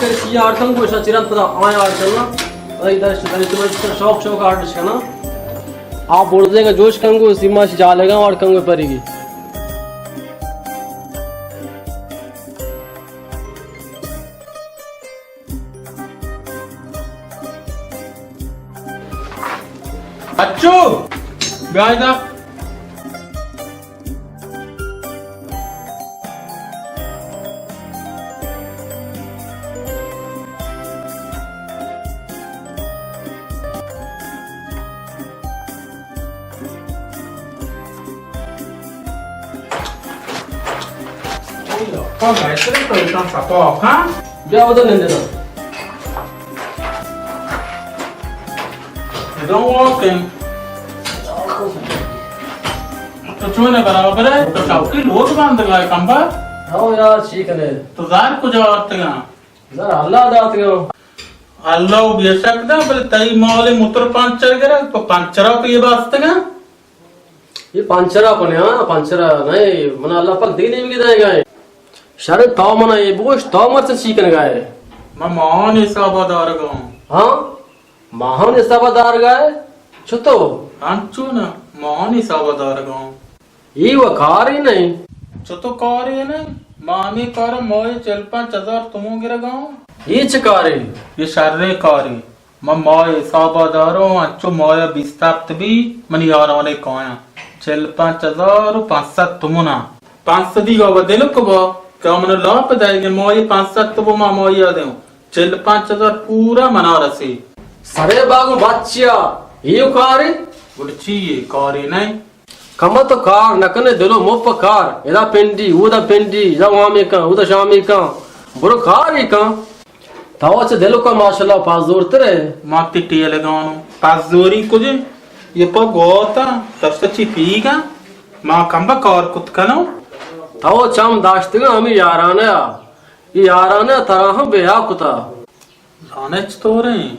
چی آرتم گوشا چران پدا آیا آرتم نا۔ اے دش، دش، شوق، شوق آرتش کنا۔ آ برزے کا جوش کنگو، سیما شی جالے گا آر کنگو پریگی۔ اچو، بیا ادا۔ بیا ادا نندے نا۔ ادا واکن۔ تو چون ئے، برابر ئے؟ تو شوقی لوگ باندگا ئے کمبا؟ ہاں یار، چی کنے؟ تو زار کجا آرتگا؟ زار اللہ داتگا۔ اللہ و بے شک دا، بلے تئی مال موتر پنچر گرگ، تو پنچرا تو یہ باستگا؟ یہ پنچرا پنے، ہاں، پنچرا نہیں، من اللہ پاک دگہ نیمگی دائے گا۔ شر تو منا یہ بگوش، تو مرچن چی کنگا ئے؟ من ماہان حسابا دارگا ہوں۔ ہاں؟ ماہان حسابا دارگا ئے؟ چتو؟ انچو نا، ماہان حسابا دارگا ہوں۔ اے و کارے نہ انت۔ چتو کارے نہ انت؟ ما ہمے کارا ماہے چل پنچ ہزار تومن گرگا آں۔ اے چہ کارے؟ اے شریں کارے۔ من ماہے حسابا داروں، انچو ماہا بیست ہپت بی، منی یاران ئے کایاں۔ چل پنچ ہزار و پنچ سد تومن آں۔ پنچ سدیگا و دل کبا کہ آ منا لاپ دئیگ انت، ماہے پنچ سد تومن ما ماہیا دیوں۔ چل پنچ ہزار پورا منا رسی۔ سرے باگو بچیا، اے و کارے؟ گڑا چی اے، کارے نہ انت؟ کمبا تو کار نہ کنے، دلو مپ کار، ادا پنڈی، اودا پنڈی، ادا وامی کن، اودا شامی کن، برو کارے کن۔ تو چہ دلو کا ماشاءاللہ پاس زورتر ئے۔ ما تی ٹیلگانو، پاس زوری کجے؟ یہ پا گوتا، تشتا چی پیگا؟ ما کمبا کار کت کنو۔ تو چم داشتگا ہمیں یارانہ، یہ یارانہ ترا ہم بے حیا کتا۔ زانئے چطوریں؟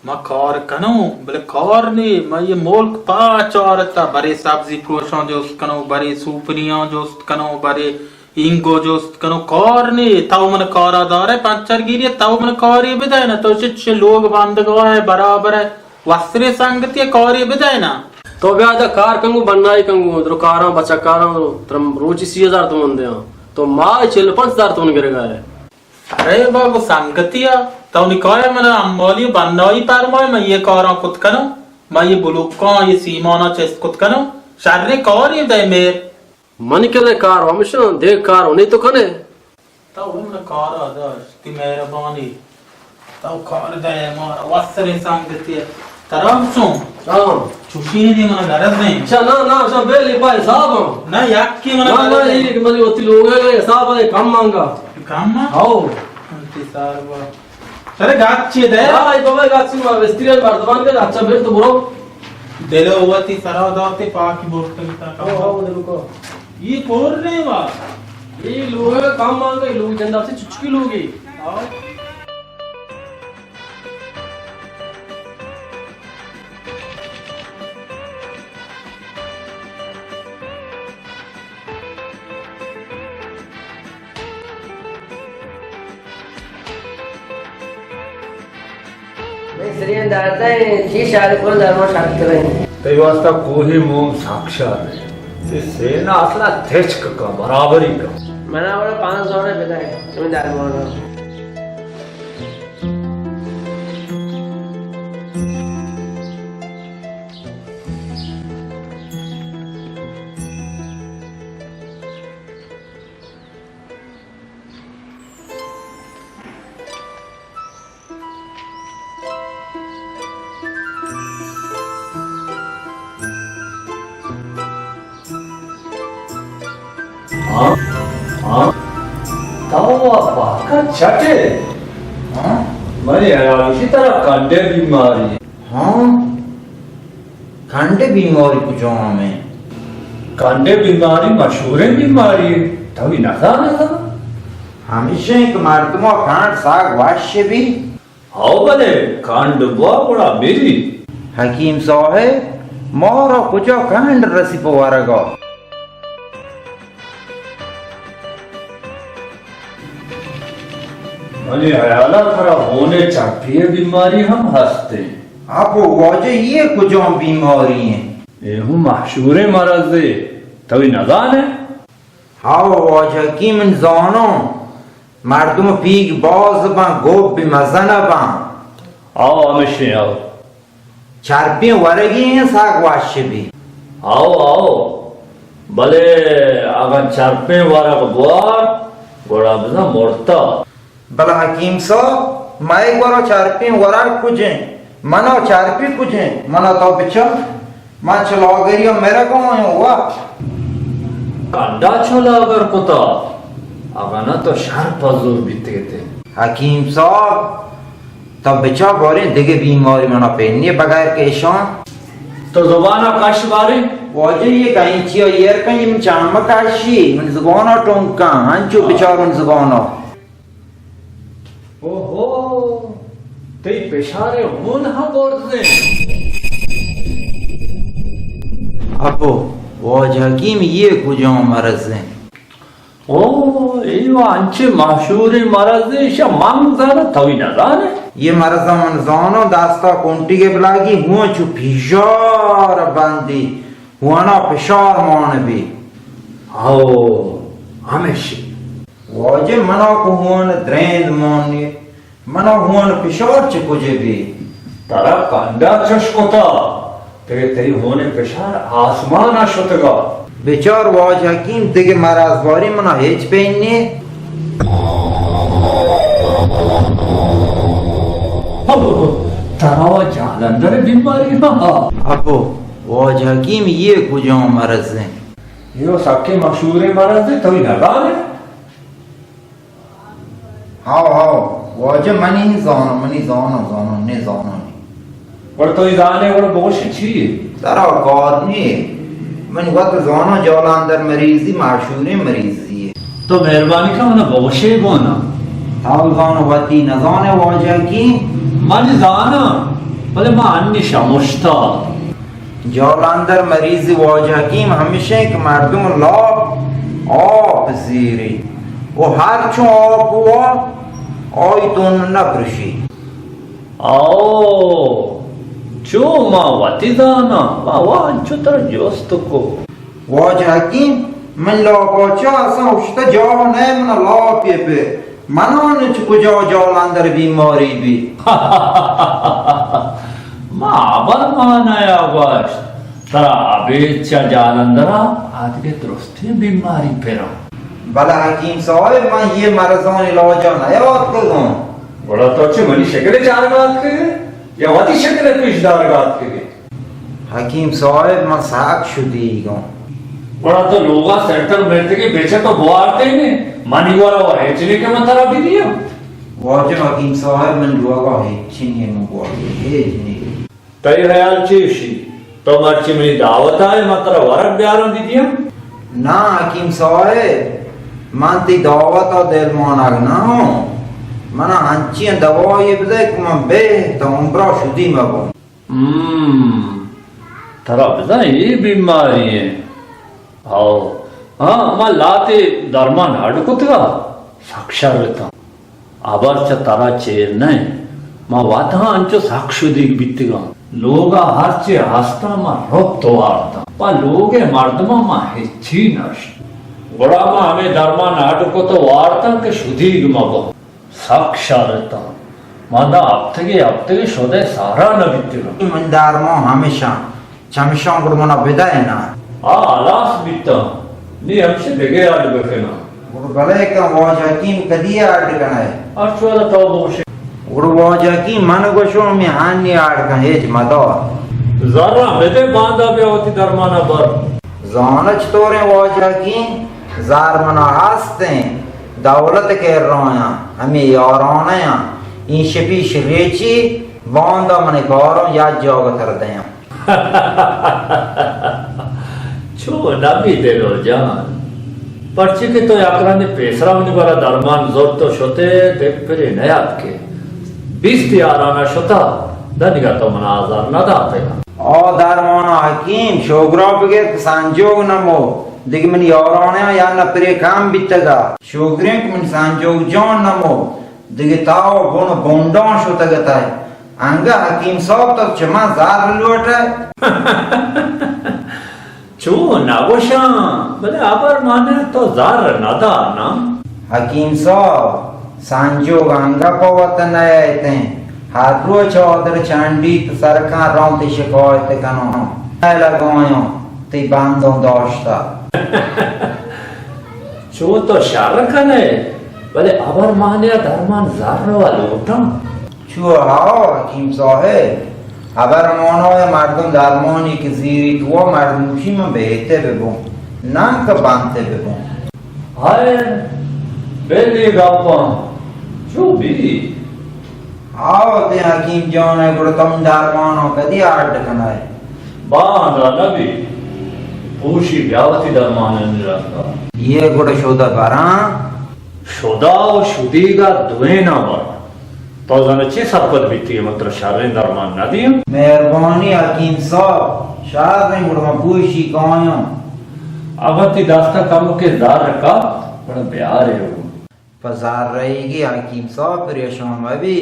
ما کار کنوں، بلے کار نے، ما یہ ملک پاچ آرتا، برے سبزی پروشاں جست کنوں، برے سوپنیاں جست کنوں، برے اینگو جست کنوں، کار نے۔ تو من کارا دارے پنچر گیری، تو من کاری بدئے نا، تو چچے لوگ بندگا ئے، برابر ئے، وسرے سنگتی کاری بدئے نا۔ تو بیا ادا کار کنگو، بنائی کنگو، درو کاراں بچکاراں، ترم روچی سی ہزار تومن دیاں، تو ماہ چل پنچ ہزار تومن گرگا ئے۔ ارے بابو سنگتیا، تو نکایا منا حمالی و بنائی پرمائے، من یہ کاراں کت کنوں، من یہ بلوکاں، یہ سیماناں چست کت کنوں، شریں کارے دئے میر۔ منی کنے کار ہمیشاں، دے کار ہونی تو کنے۔ تو ہم کارا داشت، تی مہربانی۔ تو کار دئے مارا، وسریں سنگتے۔ ترا چون؟ ہاں۔ چوشی دی من غرض نہیں۔ اچھا، نا، نا، اچھا، بے لے پا حساب ہم۔ نا، یک کی من نا، نا، غرض نہیں۔ یہ کہ من وتی لوگ ئے حساب ئے کم مانگا۔ کم مانگا؟ ہاؤ۔ انتی سار با۔ ترے گاچی دے؟ ہاں، یہ بابا گاچی ما وستری مردمان کے اچھا بیر تو برو۔ دل وتی سرا داتے پاکی بورتگ تا۔ او، او، دل کو۔ یہ کور نے وا۔ یہ لوگ کم مانگا، یہ لوگ جندا سے چچکی لوگی۔ ہاں۔ مستری دارتا ہے، چی شال کو درما شرط کریں۔ تئی واسطہ کوہی موم ساکشار ہے۔ تے سینا اصلا تچک کا برابری کا۔ منا بڑا پانچ سو روپے بدائے، تمہیں درمانا۔ ہاں؟ ہاں؟ تو وا پاکا چٹے؟ ہاں؟ منی حیال اشی ترا کنڈے بیماری۔ ہاں؟ کنڈے بیماری کجام ہے؟ کنڈے بیماری مشہوریں بیماری ہے۔ تو ہی نزانے؟ ہمیشہ ایک مردمو کنڈ ساگ وش بی۔ ہو بلے، کنڈ بوا گڑا مری۔ حکیم صاحب، مارا کجا کنڈ رسی پہ ورگا؟ منی ہیال ء ترا ہون ء چرپی ء بیماری ہم ہست انت۔ ابو واجہ، یہ کجام بیماری انت؟ اے ہوں مشہوریں مرضے، توئی نزانے؟ ہاو واجہ کی من زانوں، مردم پیگ باز باں، گوب بی مزن باں۔ آو ہمشیں آو۔ چرپیں ورگی ہیں ساگ وش بی۔ آو آو، بلے اگاں چرپیں ورگ بوار، گڑا بزاں مرتا۔ بلے حکیم صاحب، مئے گورا چرپیں ورگ کجیں؟ منا چرپی کجیں؟ منا تو بچار، من چہ لاگری ء مرگ ء آیاں وا۔ کنڈا چو لاگر کتا، اگاں نہ تو شر پزور بیتگتے۔ حکیم صاحب، تو بچار باریں دگہ بیماری منا پینی بغیر کہ اشاں۔ تو زبان ء کش باریں۔ واجہ یہ کہیں چیا ایر کن، من چام کشی، من زبان ء ٹونکاں، انچو بچار من زبان ء۔ اوہو، تئی پشارے ہون ہم برزیں۔ ابو، واجہ حکیم، یہ کجام مرض ہیں؟ او، ایوا انچے مشہوریں مرض ہیں، شا من زانہ توی نزانے۔ یہ مرض من زانو، دستا کنٹی کے بلاگی ہوں چو پیشار بندی، ہوانا پشار مان بی۔ او، ہمیشی۔ واجہ منا کو ہون درند مانی، منا ہون پشار چہ کجے بی؟ ترا کنڈا چش کتا، ترے تئی ہون پشار آسمان ء شتگا۔ بچار واجہ حکیم دگہ مرض باری منا ہچ پین نے۔ ابو، ترا و جالندر بیماری ہا۔ ابو، واجہ حکیم یہ کجام مرض ہیں؟ یہ سکے مشہوریں مرض ہے، توی نزانے؟ ہاو، ہاو، واجہ منی زانو، منی زانو، زانو، نے زانو نے۔ گڑا تو ای زانے گڑا بگوش چی؟ ترا کار نے۔ من وت زانو جالاندر مریضی، مشہوریں مریضی ہے۔ تو مہربانی کن منا بگوشے گونا۔ ہاو زانو وتی نزانے واجہ کی۔ من زانا، بلے ما انی شمشتا۔ جالاندر مریض واجہ حکیم ہمیشیں کہ مردم لاپ آپ زیری و ہر چون آپ ہوا آئی دون نہ پرشی۔ آؤ، چو ما وتی زاناں، ما وا انچو ترا جست کو۔ واجہ حکیم، من لاپا چہ اساں اشتہ جاہ نئے، منا لاپے پہ۔ منان چہ کجا جالاندر بیماری بی؟ ما ہبر مانا یا گوشت، ترا ابید چہ جالاندرا آدگہ درستیں بیماری پرا۔ بلے حکیم صاحب، من یہ مرضان علاجا نیاتکگوں۔ گڑا تو چہ منی شکل چارگا اتکگے یا وتی شکل پیش دارگا اتکگے؟ حکیم صاحب، من سک شدیگاں۔ گڑا تو لوگا سرتر مرتگی بچہ تو بوارتے نے، منی گورا و ہچ نے کہ من ترا بدیاں۔ واجہ حکیم صاحب، من لوگا ہچ نے، من گوارتے ہچ نے۔ تئی خیال چی اشی؟ تو مرچی منی دعوت آئے، من ترا ورگ بیارم بدیاں؟ نا حکیم صاحب، من تی دعوت دل مانگ نہ ہوں۔ منا ہنچی دوائی بدے کہ من بے تو عمرا شدی مبوں۔ ہم، ترا بزاں اے بیماری ایں؟ ہاؤ۔ ہاں، ما لہتے درمان اڈ کتگا، سک شر اتاں۔ ہبر چہ ترا چیر نہ انت۔ ما وت ہاں انچو سک شدیگ بیتگاں۔ لوگا ہرچے ہستاں ما رپت وارتاں۔ پہ لوگئے مردماں ما ہچی نشت۔ گڑا ما ہمے درمان اڈ کت و وارتاں کہ شدیگ مباں۔ سک شر اتاں۔ من داں ہپتگے ہپتگے شدئے سہرا نہ بیتگاں۔ من درمان ہمیشاں، چمیشاں گڑ منا بدئے نا۔ آ ہلاس بیتاں۔ نی ہمشی دگہ اڈ بکناں۔ گڑ بلئے کن واجہ حکیم، کدی اڈ کنئے؟ ہرچ وہدا تو بگوشے۔ گڑ واجہ حکیم من گوشوں، ہمے ہانی اڈ کن، ہچ مدار۔ زراں بدے، باندا بیا وتی درمانا بر۔ زانہ چطوریں واجہ حکیم؟ زر منا ہستیں، دولت کرایاں، ہمے یارانیاں، این شپی شریچی، باندا من کاروں یک جاگہ تر دیاں۔ چو نبی دلو جان، پرچی کہ تو یک رندے پیسرا منی گورا درمان زرت و شتے، دپرے نیاتکے۔ بیست یارانا شتا، دنیگا تو منا آزار نداتگا۔ آ درمانا حکیم، شوگرا بگر کہ سنجوگ نمو، دگہ منی یارانیاں یا نپرے کم بیتگا۔ شوگریں کہ من سنجوگ جان نمو، دگہ تاو بن بونڈاں شتگ اتئے۔ انگہ حکیم صاحب، تو چہ من زر لوٹئے؟ چو نہ گوشاں، بلے ہبر مان ات تو زر نہ دات نا۔ حکیم صاحب، سنجوگ انگہ پہ وت نئیت انت۔ ہر روچ آدر چنڈیت، سرکاں رواں تئی شکایت کناں۔ نہ لگایاں، تئی بنداں داشتہ۔ چو تو شر کنئے، بلے ہبر مان ات درمان زر و لوٹاں۔ چو ہاو حکیم صاحب، ہبر مان ات مردم درمانی کہ زیریت و مردم گوشی من بہتہ ببوں، ننکہ بنتہ ببوں۔ ہائے، بلی گپاں، چو بی۔ ہاو دے حکیم جان، گڑا تو من درماناں کدی اڈ کنئے؟ باندا نبی، پوشی بیا وتی درمانانی رنگا۔ یہ گڑا شدہ براں؟ شدہ و شدیگا دوئیناں براں۔ تو زانئے چی سرپد بیتگئے، من ترا شریں درمان نہ دیاں؟ مہربانی حکیم صاحب، شریں، گڑا من پوشی کایاں۔ اگاں تئی دستا کمکے زر کپت، گڑا بیارے۔ پہ زر رئیگی حکیم صاحب پریشان مبی،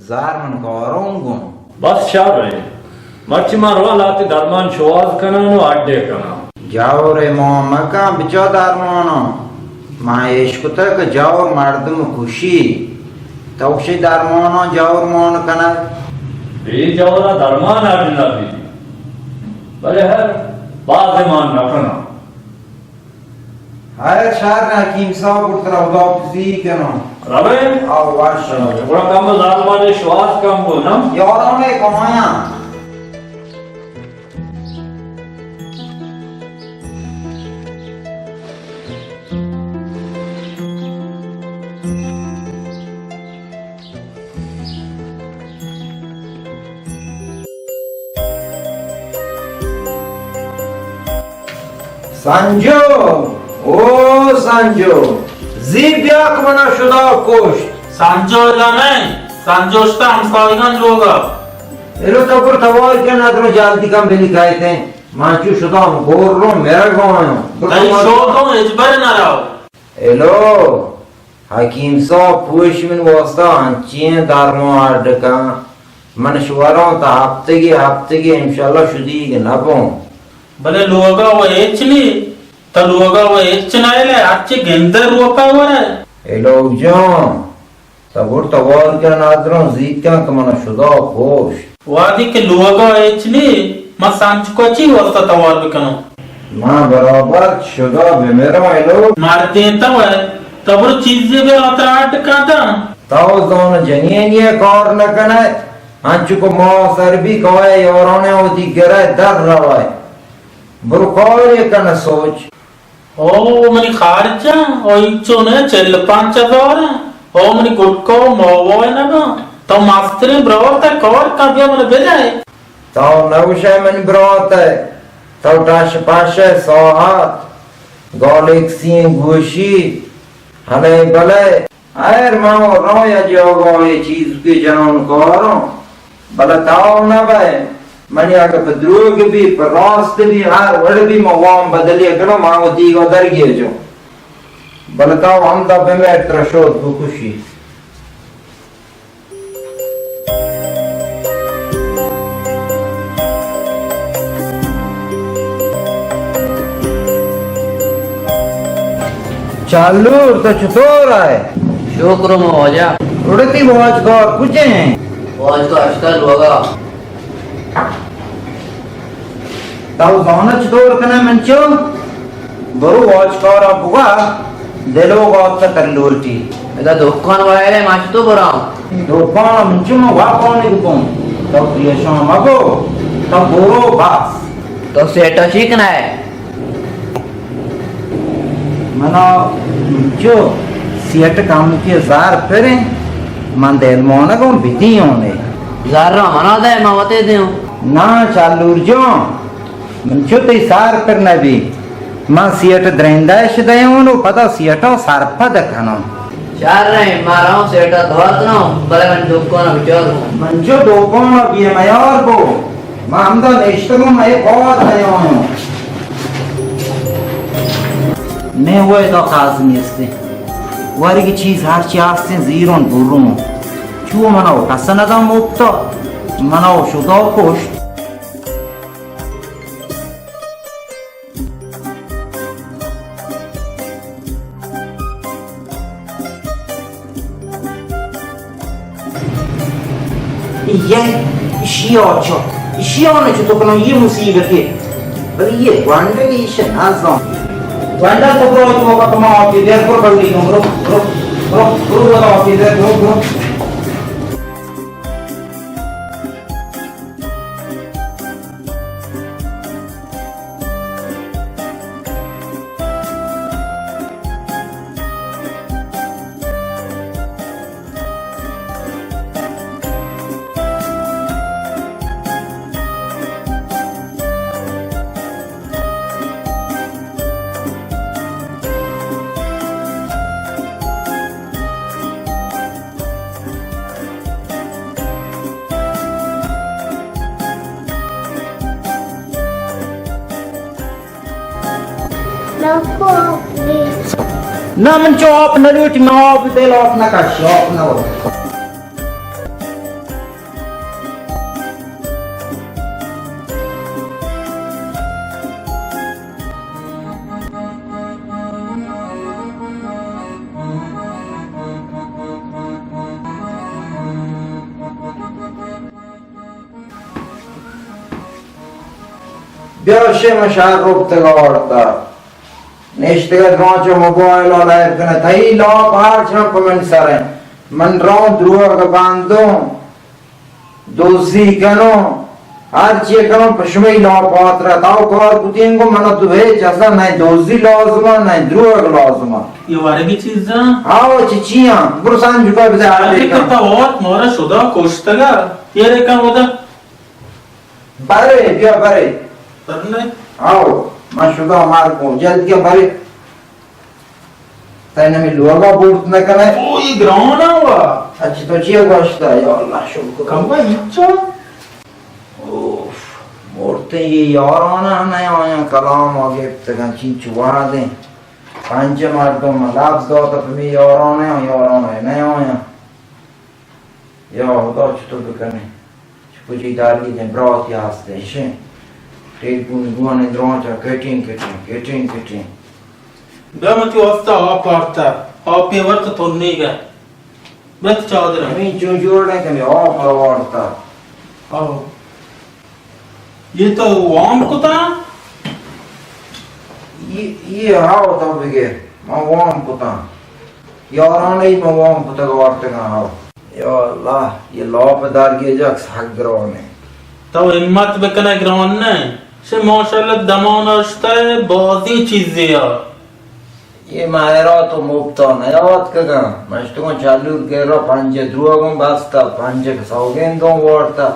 زر من کاروں گوں۔ بس شر انت۔ مرچی من رواں لہتے درمان شوہاز کناں و اڈے کناں۔ جور ء مان مکن بچار درماناں۔ من اشکتگ کہ جور مردم کشی۔ تو گشئے درماناں جور مان کنئے؟ بے جور ء درمان اڈ نہ بیت۔ بلے ہر باز مان نہ کناں۔ ہائے شر حکیم صاحب، گڑا ترا خداحافظی کناں۔ رویں؟ آ، وش۔ گڑا کم زالمانے شواز کم بو، نہ؟ یاران ء کمایاں۔ سنجو، او سنجو، زی بیا کہ منا شدا کشت۔ سنجو ادا نئے، سنجو شتا ہمسایگان لوگا۔ ایلو تبر توار کن، ادرو جلدی کن بلی کایتے۔ من چو شدا گور رو میرا گواں۔ تئی شوق ہوں اجبر نہ رہو۔ ایلو، حکیم صاحب پوش من واسطہ انچیں درمان اڈ کن۔ من شوراں تا ہفتگی، ہفتگی انشاءاللہ شدیگ نہ بوں۔ بلے لوگا و ہچ نی، تا لوگا و ہچ نہ لے، ہرچی گندے روپا ورے۔ ایلو جان، تا گڑ توار کن ادروں زیت کن کہ من شدا پوش۔ وادی کہ لوگا ہچ نی، من سنچ کو چی واسطہ توار بکنوں؟ من برابر شدا بمروں ایلو۔ مردین تو ہے، تو برو چیزی بے اترا اڈ کاتا۔ تو زون جنینی کار نہ کنے، انچو کو ما سر بھی کوئے یارانے ہوتی گرے در روائے۔ برو کار یہ کن سوچ۔ او منی خارجہ، او انچو نہ چل پانچ ہزار۔ او منی گٹکا و مووا نہ، تو مستریں برات کار کا بیا من بدے۔ تو نہ گوشئے منی برات ئے، تو ٹش پش ئے ساہت، گالیکسیں گوشی، ہلے بلے۔ ہیر من و رو یا جاگاہے چیزکے جنان کاروں، بلے تو نہ بئے۔ منی اگہ پہ دروگ بی، پہ راست بی، ہر وڑ بی، من وام بدلی کنوں، من وتی گا درگیجوں۔ بلے تو ہمدا بمیر ترا شود بکشی۔ چالور، تو چطور ئے؟ شکر اوں واجہ۔ اڑتی واجکار کجے ہیں؟ واجکار اشتر لوگا۔ تو زانہ چطور کنئے منچو؟ برو واجکارا بگا، دلوگا تر لوٹی۔ ادا دکان وائرے، ما چطور براں؟ دکان منچو ما واپانے بکن۔ تو پریشان مبو، تو برو بس۔ تو سیٹا چی کنئے؟ منا چو سیٹ کم کے زار پریں، من دل مونگوں بدیوں نے۔ زار را منا دے، ما وتے دیوں۔ نا چالور جون، من چو تئی سار پر نبی۔ من سیٹ درندش دیوں و پدا سیٹا سرپد کنوں۔ چار رہے، ما راؤں سیٹا دوار کنوں، بلے من دوکانا بچار ہوں۔ من چو دوکانا بے میار بو۔ من ہمدا نشتگوں، مئے کار نیایوں۔ نہ، وہ ادا کاز نیستی۔ ورگی چیز ہرچی ہستیں زیرون برون۔ چو منا و کس ندم مپتا، منا و شدا کشت۔ یہ شیا چو، شیا نے چو تو کنو یہ مصیبت ہے۔ بلے یہ گوانڈل ایش نہ زان۔ گوانڈل تو برو تو کا کما کے دیر پر بڑی برو، برو، برو، برو، برو، برو۔ نہ، من چو آپ نہ لوٹی، من آپ دل آپ نہ کش، آپ نہ ہو۔ بیا شے، من شہر روپتگ آورتا۔ نشتگت ما چو موبائل ءَ لیب کنہ۔ تئی لاپ ہرچ ہم پہ من سر انت۔ من رون دروگ بندوں، دزی کنوں، ہر چی کنوں پہ شمئی لاپ ہاترا۔ تاو کار کتیں گو منا تو ہچ اصلا نہ دزی لازم ءَ، نہ دروگ لازم ءَ۔ یہ ورگی چیزاں؟ ہاو، چی چیاں؟ برو سنجوکا بزے ہر اگہ دیکھاں۔ تو وت مارا شدا کشتگا، یہ ریکاں ودا۔ برے، بیا برے۔ برنے؟ آؤ، من شدا مار کو، جلد کیا برے۔ تئی نمی لوگا بورت نہ کنے۔ او، یہ گرانا ہوا۔ اچھا، تو چیا گوشتا؟ یا اللہ، شکر۔ کمبا ہچا؟ اوف، مورتے یہ یارانا نہ آیاں، کلام آ گپتگاں، چین چواہ دیں۔ پنج مردم لفظ داتا پہ می یارانا، یارانا نہ آیاں۔ یا خدا، چطور بکنیں؟ چہ کجی داری دیں، براتی ہستیں، شیں۔ ٹیلیفون گوانیں درانچا کٹیں، کٹیں، کٹیں، کٹیں۔ بیا من تئی واسطہ آپ آرتا، آپے ورت تو نیگا۔ بت چادر۔ ہمیں چون جوڑ نہ کنے، آپ آرتا۔ آؤ۔ یہ تو وام کتا؟ یہ، یہ ہاو تو بگے، ما وام کتا۔ یاران ای ما وام کتا گوارتگا ہاو۔ یا اللہ، یہ لاپ درگیجگ سک گران ہے۔ تو ہمت بکنے گران نہ۔ شے ماشاءاللہ دمان اشتہ بازی چیزے آ۔ یہ مہرا تو مپتا نیاتکگاں۔ مشتگوں چلور گرا پنجہ دروگوں بستا، پنجہ سوگندوں وارتا۔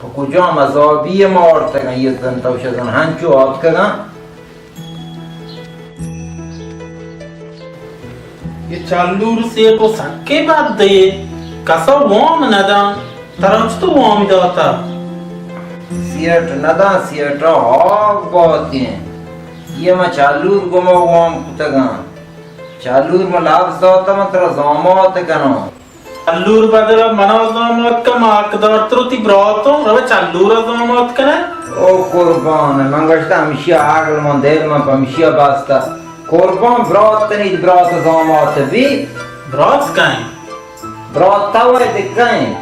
پہ کجام عذابی ما وارتگاں؟ یہ زن تو شزن ہنچو آتکگاں۔ یہ چلور سیٹ و سکے بد دے، کسا وام نداں۔ ترا چتو وام داتا؟ سیٹ نداں، سیٹ ہاک باتیں۔ یہ ما چلور گما وام کتگاں۔ چلور ما لفظ داتا، من ترا زامات کناں۔ چلور بدل منا زامات کا، ما حقدار تر تی براتوں، رو چلور زامات کنے۔ او قربان، من گشتا ہمشیا عقل من دل من پمشیا بستا۔ قربان، برات تنی برات زامات بی۔ برات کہیں؟ برات تو ہے دکھائیں۔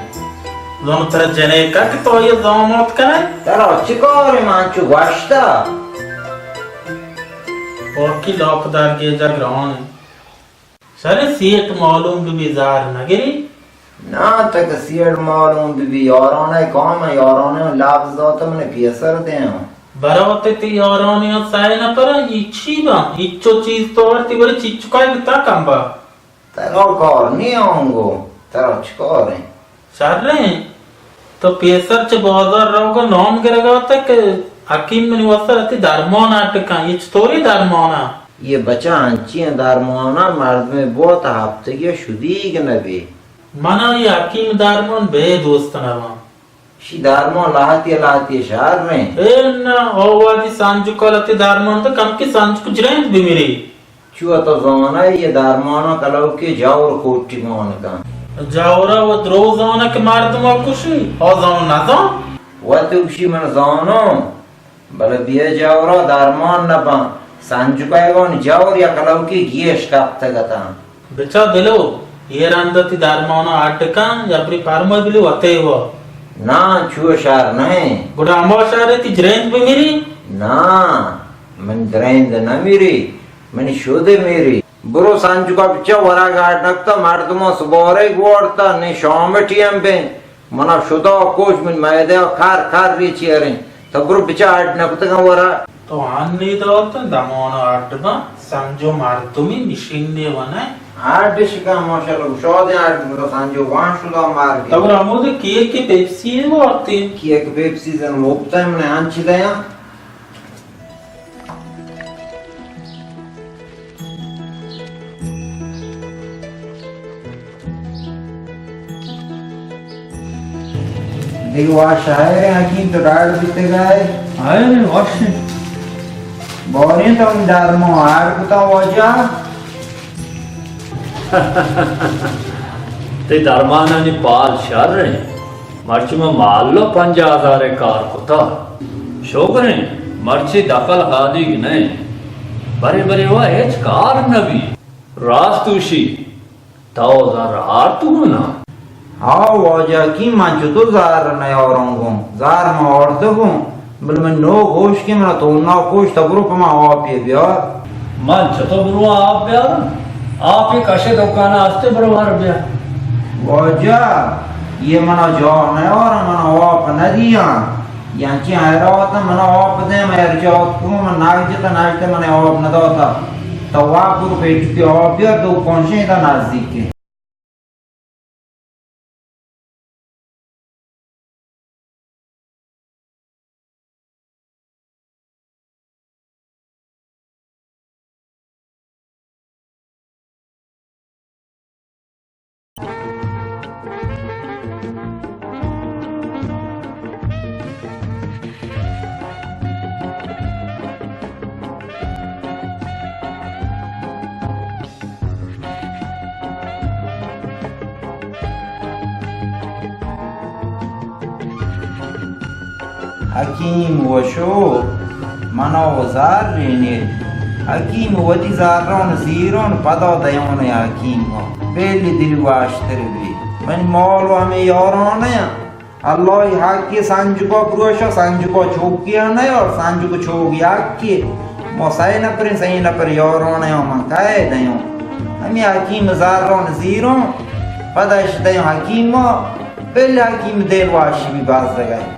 زانو ترا جنے کا کہ تو یہ زامات کنے؟ ترا چکارے من چو گوشتا؟ اور کی لاپ دار گیجا گران ہے۔ سر سیٹ معلوم بی زار نگری؟ نا تک سیٹ معلوم بی یارانہ کام ہے، یارانہ لفظ داتا من پیسر دیں۔ برات تی یارانی سائے نہ پر یہ چی با؟ ہچو چیز تو ورتی بلے چیچکا گتا کم با۔ ترا کار نی آنگو، ترا چکار ہیں؟ شریں، تو پیسر چہ بازار روگا نام گرگا تک حکیم منی واسطہ رتی درمان اٹکاں، یہ چطوری درمانا؟ یہ بچا انچیں درمانا مردم بوت ہفتگی شدیگ نبی۔ منا یہ حکیم درمان بے دوست نباں۔ شی درمان لہتی لہتی شر ہیں۔ اے نہ، او وادی سنجکا لہتی درمان تو کم کی سنجک جرند بمیری۔ چو تو زانئے، اے درمانا کلوکی جاور کوٹی مان کن۔ جاورا و درو زانا کہ مردما کشی، آ زان نزان؟ وت گوشی من زانوں، بلے بیا جاورا درمان نباں۔ سنجکا اگاں جاور یا کلوکی گیش کپتگ اتاں۔ بچا دلو، اے رندا تی درمانا اڈ کن، یا پری پرمہ بلی وتے وا۔ نا، چو شر نہ۔ گڑا ہما شر تی جریند بمیری؟ نا، من جریند نہ میری، من شد میری۔ برو سنجکا بچا ورگ اڈ نکتا، مردماں سبارے گوارتا، نے شام ٹیم بیں۔ منا شدا کوش، من میدہ کار کار ریچی اریں۔ تو برو بچا اڈ نکتگاں ورا۔ تو ہانی دات دمانا اڈ باں، سنجو مردمی مشین نے ونئے۔ اڈ شکا ماشاءاللہ، شادیں اڈ بوتا سنجو وان شدا مار گیا۔ تو برو ہمود کیک پیپسی وارتیں۔ کیک پیپسی زن مبتا من انچ دیاں۔ دگہ واش آئریں حکیم، تو ڈاڈ بیتگائے؟ آئریں واش۔ باریں تو من درمان آر کتا واجہ۔ تئی درمانانی پال شر انت۔ مرچی من مالو پنجاہ ہزار ء کار کتا۔ شوگریں، مرچی دخل خالیگ نہ انت۔ برے برے وا ہچ کار نہ بی۔ راست گوشی، تو زر آرت گوں نا؟ ہاو واجہ حکیم، من چتو زر نیاروں گوں؟ زر من آرتگوں، بلے من نو گوش کہ من تونا کوش، تو برو پہ من آپے بیار۔ من چتو برواں آپ بیاراں؟ آپے کش دکان است، برو ہر بیار۔ واجہ، یہ منا جاہ نیارا، منا آپ ندیاں۔ یہ انچیں حیرات، منا آپ دیں، من ہر جاہ اتکوں، من ناگ جتا، ناشتے من آپ نداتا۔ تو واپور پیٹ کے آپ بیار، دو پونشیں تا نزدیک۔ حکیم وشو، منا و زر رینیت۔ حکیم وتی زران زیران پدا دیان حکیم ء۔ بیلی دل واشتر بی۔ منی مال و ہمے یاران ء۔ اللہ ء حق ء سنجکا پروشا، سنجکا چوکی ء نیار، سنجک چوک یکی۔ ما سئے نپریں، سئے نپر یاران ء، من کئے دیاں؟ ہمے حکیم زران زیران، پدا اش دیاں حکیم ء، بل حکیم دل واشی بی بزگ ء۔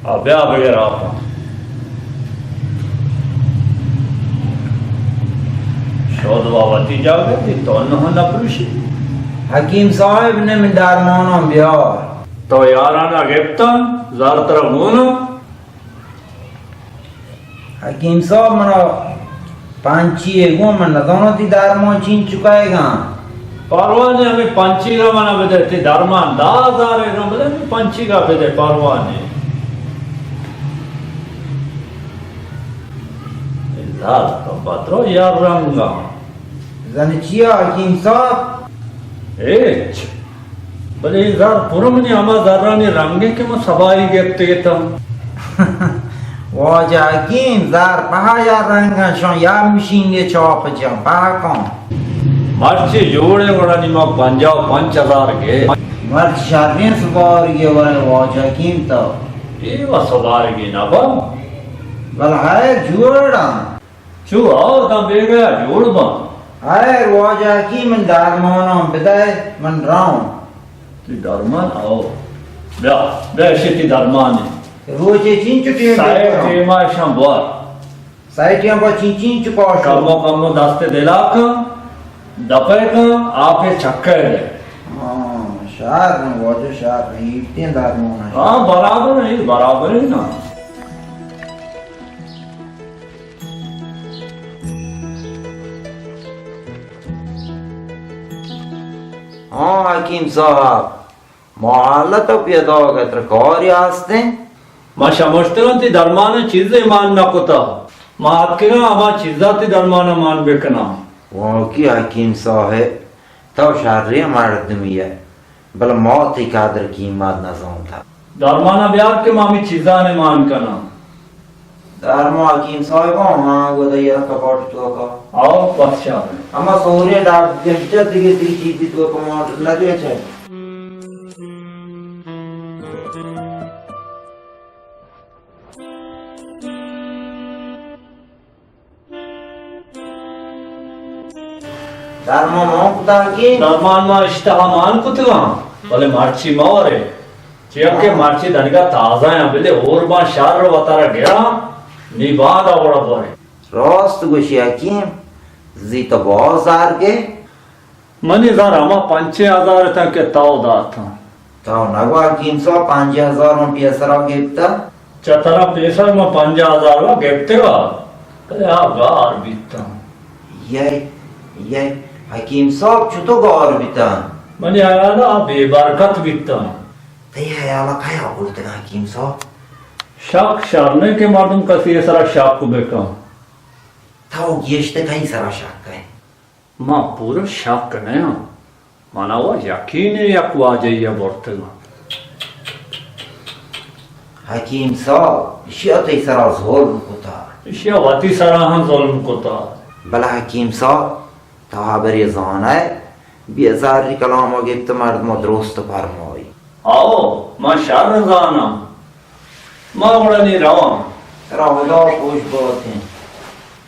آ، بیا بگر آپ۔ شود وا وتی جاگہ دی، تو انہو نہ پروشی۔ حکیم صاحب نے من درماناں بیار۔ تو یارانا گپتاں، زر ترا گوناں۔ حکیم صاحب، منا پنچی ء گوں، من نزاناں تی درمان چینچکا ء گاں۔ پرواہ نے، ہمے پنچیگا منا بدے، تی درمان دہ ہزار ء گاں، بلے ہمے پنچیگا بدے، پرواہ نے۔ اے زر تو پترو یا رنگا۔ زن چیا حکیم صاحب؟ ہچ۔ بلے اے زر پرو منی ہما زرانی رنگیں کہ من سباری گپتگ اتاں۔ واجہ حکیم، زر پہا یا رنگاں، شان یا مشین ء چاپ جاں، پہا کن۔ مرچی جوڑے وڑا نی ما پنجاہ و پنچ ہزار گے۔ مرچی شریں سباری ء ورے واجہ حکیم تو۔ اے و سبارگی نبا۔ بل ہائے جوڑاں۔ چو آؤ داں بیگا جوڑ باں۔ ہائے واجہ حکیم، من درماناں بدئے، من راؤں۔ تی درمان آؤ۔ بیا، بیا اشی تی درمان ہے۔ روچے چین چٹی سائے ٹیما شان بوار۔ سائے ٹیما با چین چین چکا شو۔ کمو کمو دست دلا کن، دپے کن، آپے چکے دے۔ ہاں، شر ایں واجہ، شر ایں، ایتیں درمان ایں۔ ہاں، برابر ایں، برابر ایں نا۔ ہاں حکیم صاحب، ما حالت پیداگ ءَ ترا کارے ہست ایں؟ ما شمشتگاں تئی درمان ءَ چیزے مان نہ کتا۔ ما اتکگاں ہما چیزاں تئی درمان ءَ مان بکناں۔ واقعی حکیم صاحب، تو شریں مردمے ئے، بلے ما تئی قدر قیمت نہ زانتا۔ درمان ءَ بیار کہ ما ہمے چیزاں مان کناں۔ درمان حکیم صاحب، ہاں، گودا یرا کپاٹ توکا۔ آؤ، بس شر۔ اما سورے ڈاک گشتہ دگہ تئی چیزی توکا ما نہ دے چے۔ درمان ما کتاں کہ؟ درمان ما اشتہا مان کتگاں، بلے مرچی مہ ورے۔ چیا کہ مرچی دنگا تازہ ایں، بلے ہور باں شر وتارا گراں، نی باندا وڑا بورے۔ راست گوشی حکیم، زی تو باز زر گے۔ منی زر ہما پنچیں ہزار اتاں کہ تو داتاں۔ تو نگو حکیم صاحب، پنجاہ ہزار من پیسرا گپتا۔ چہ ترا پیسر من پنجاہ ہزار وا گپتگا، بلے آ گار بیتاں۔ یے، یے، حکیم صاحب چتو گار بیتاں؟ منی حیال آ بے برکت بیتاں۔ تئی حیال آ کیا بولتگا حکیم صاحب؟ شک شر نہ کہ مردم کسی سرا شک بکن۔ تو گیشتر کئی سرا شک کئے؟ من پورا شک نیاں۔ منا وا یقین ایں یک واجہی ءَ برتگاں۔ حکیم صاحب، اشیا تئی سرا ظلم کتا۔ اشیا وتی سرا ہم ظلم کتا۔ بلے حکیم صاحب، تو ہبرے زانئے، بے زاری کلام ءَ گپت مردم درست فرمائی۔ آؤ، من شر زاناں۔ ما گڑا نی رواں۔ ترا خدا پوش باتیں۔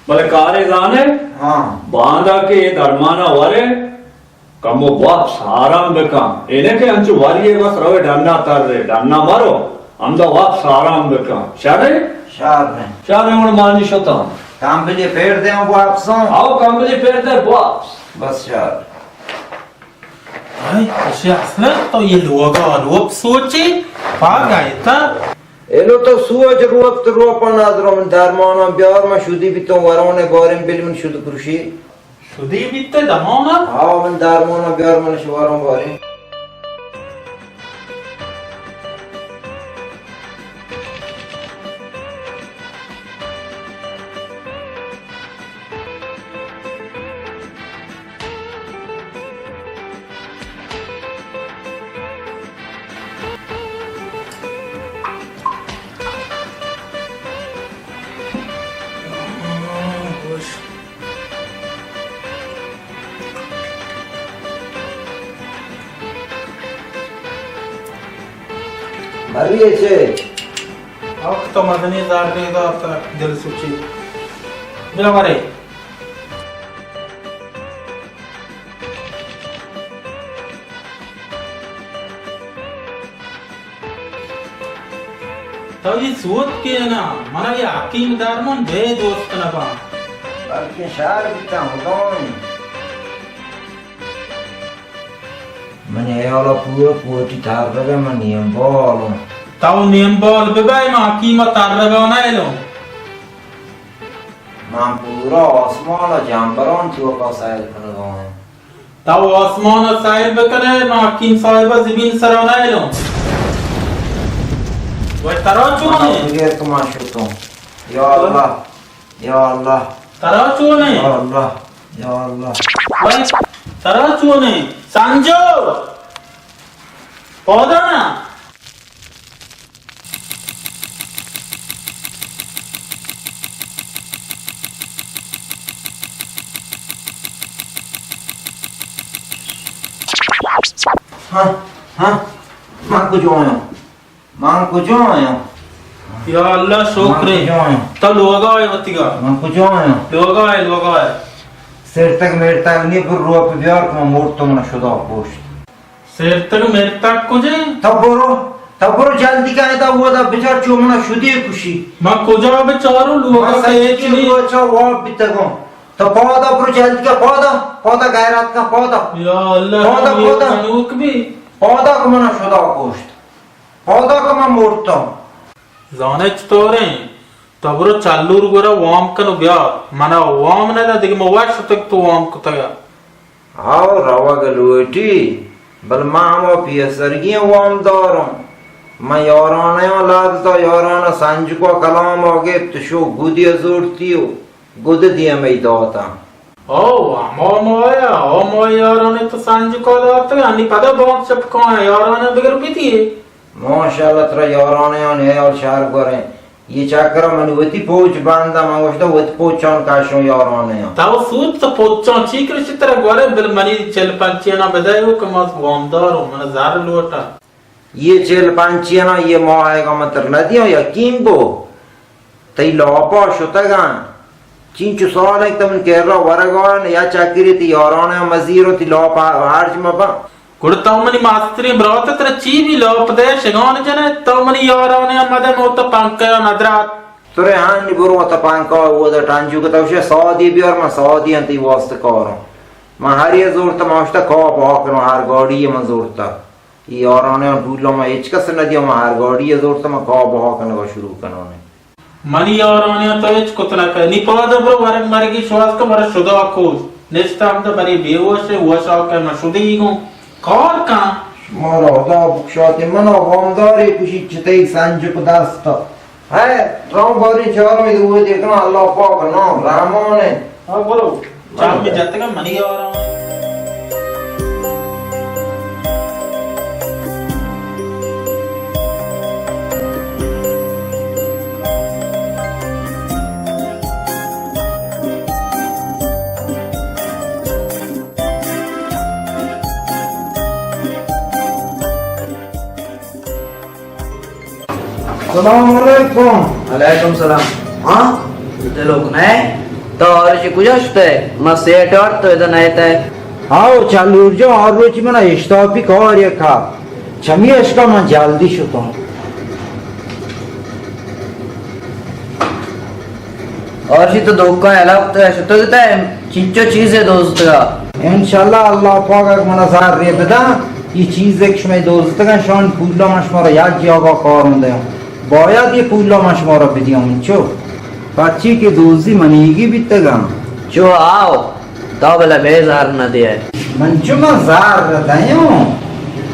بلے کارے زانے؟ ہاں۔ باندا کہ اے درمانا ورے، کمو وپس آرام بکن۔ اے نہ کہ انچو وریے بس روے ڈنا ترے، ڈنا مرو، ہمدا وپس آرام بکن۔ شرے؟ شر نہ۔ شرے، گڑا مانی شتاں۔ کمبلی پیر دے وپساں۔ آؤ، کمبلی پیر دے وپس۔ بس شر۔ ہائے، اشی اصلاً تو یہ لوگا لوگ سوچی، پاگ آئیتا۔ ایلو تو سوچ روپ تو روپا نادرو من درمانا بیار، من شدی بیتوں ورون باریں بل من شد پروشی۔ شدی بیتے دمانا؟ ہاں، من درمانا بیار من شواروں باریں۔ مری چے؟ آخ تو مزنی زار دے دا تا دل سوچی۔ بیا مارے۔ تو یہ سوت کے نا، منا یہ حکیم دارمن بے دوست نہ با۔ بلکہ شار بیتا ہدائیں۔ من ایالا پورا کوٹی تر بگا من نیم بالوں۔ تو نیم بال ببای، ما حکیم تر بگا نہ ایلوں۔ من پورا آسمان ء جمبران توکا سیل کنگا آں۔ تو آسمان ء سیل بکنے، ما حکیم صاحب ء زمین سرا نہ ایلوں۔ وای ترا چون ہے؟ بغیر تو من شتوں۔ یا اللہ، یا اللہ۔ ترا چون ہے؟ یا اللہ، یا اللہ۔ وای ترا چون ہے؟ سنجو! پودا نا۔ ہاں، ہاں، من کجا آیاں؟ من کجا آیاں؟ یا اللہ، شکر۔ من کجا آیاں؟ تو لوگا آئے وتیگا۔ من کجا آیاں؟ لوگا آئے، لوگا آئے۔ سرتگ میرتگ نی، پر روپ بیار کہ من مرتوں، من شدا پوشت۔ سیرتگ میرتگ کجے؟ تو برو، تو برو جلدی کا، ادا اودا بچار چو منا شدی کشی۔ ما کجا بچاروں، لوگا ما کہ سچی ہچ نہیں۔ روچا واب بیتگوں۔ تو پادا برو جلدی کا، پادا، پادا غیرت کا، پادا۔ یا اللہ، پادا، یہ پادا۔ منوک بھی۔ پادا کہ من شدا کشت، پادا کہ من مرتم۔ زانے چطوریں؟ تو برو چلور گورا وام کن و بیار۔ منا وام ندا، دگہ ما وش شتگ تو وام کتگا۔ ہاو، روگ لوٹی، بل من ہما پیسرگی وام دارم۔ من یارانیاں لاد تا، یاران سنجکو کلام گپت، شو گودی زورتی و گد دیمئی داتاں۔ او، ہما مایا، او مایا یارانی تو سنجکا داتگ، انی پدا بانک چپ کن، یارانی بگر بیتی۔ ماشاءاللہ، ترا یارانیاں نیال شہر گوریں۔ یہ چکر من وتی پوچ بندم، من گوشتا وتی پوچان کشوں یارانیاں۔ تو سوت تو پوچان چی کرشی ترا گورے، بل منی چل پنچینا بدایو کہ ما وامداروں، من زر لوٹا۔ یہ چل پنچینا یہ ماہ آئے گا من تر ندیوں، یقین بو۔ تئی لاپا شتگاں۔ چینچو سال انت من کرا ورگان یا چکری تی یارانیاں مزیر و تی لاپا ہرج مبا۔ گڑا تو منی ماستریں برات، ترا چی بی لاپ دے شگان جنے، تو منی یارانیاں مدے موت پنکیا ندرات۔ ترے ہانی برو تا پنکا و دا ٹانجو کتا وشے سادی بیار، من سادی انتی واسطہ کاروں۔ من ہر یہ زورتا، من اشتا کا بہا کنوں، ہر گاڑی من زورتا۔ ای یارانیاں پولا ما ہچ کس نہ دیاں، ما ہر گاڑی ء زورت ما کا بہا کنگا شروع کنانے۔ منی یارانیاں تو ہچ کت نہ کئے۔ نی پاد برو ورگ مرگی شواز کن، برو شدا کوز۔ نشتہ ہمدا بری بے ہوش ہے، ہوش آ کئے ما شدی گوں۔ کار کن۔ شمارا خدا بکشاتے، منا وامدارے کشی چتئی سنجک دستا۔ ہے، رام باری چاروں ادو دیکھنا، اللہ پاک نام رحمان ہے۔ ہاں، برو۔ چاپ میں جتگا منی آرام۔ سلام علیکم۔ علیکم سلام۔ ہاں؟ دلوک نئے؟ تو آرشی کجا شتے؟ ما سیٹ آرت تو ادا نئے تے۔ آو چلور جان، ہر روچی منا اشتاپی کار یکا۔ چمی اشکا من جلدی شتوں۔ آرشی تو دکان علاق تو شتگ تے چنچو چیزے دوزتگا؟ انشاءاللہ اللہ پاک اگہ منا زر رے بدا، یہ چیز ایک شمئے دوزتگا، شان پولا من شمارا یک جاگا کارون دیاں۔ باید یہ پولا من شمارا بدیاں، انچو۔ پرچی کہ دوزی منیگی بیتگا۔ چو آو، تا بلا بے زر نہ دے۔ من چو من زر دیوں۔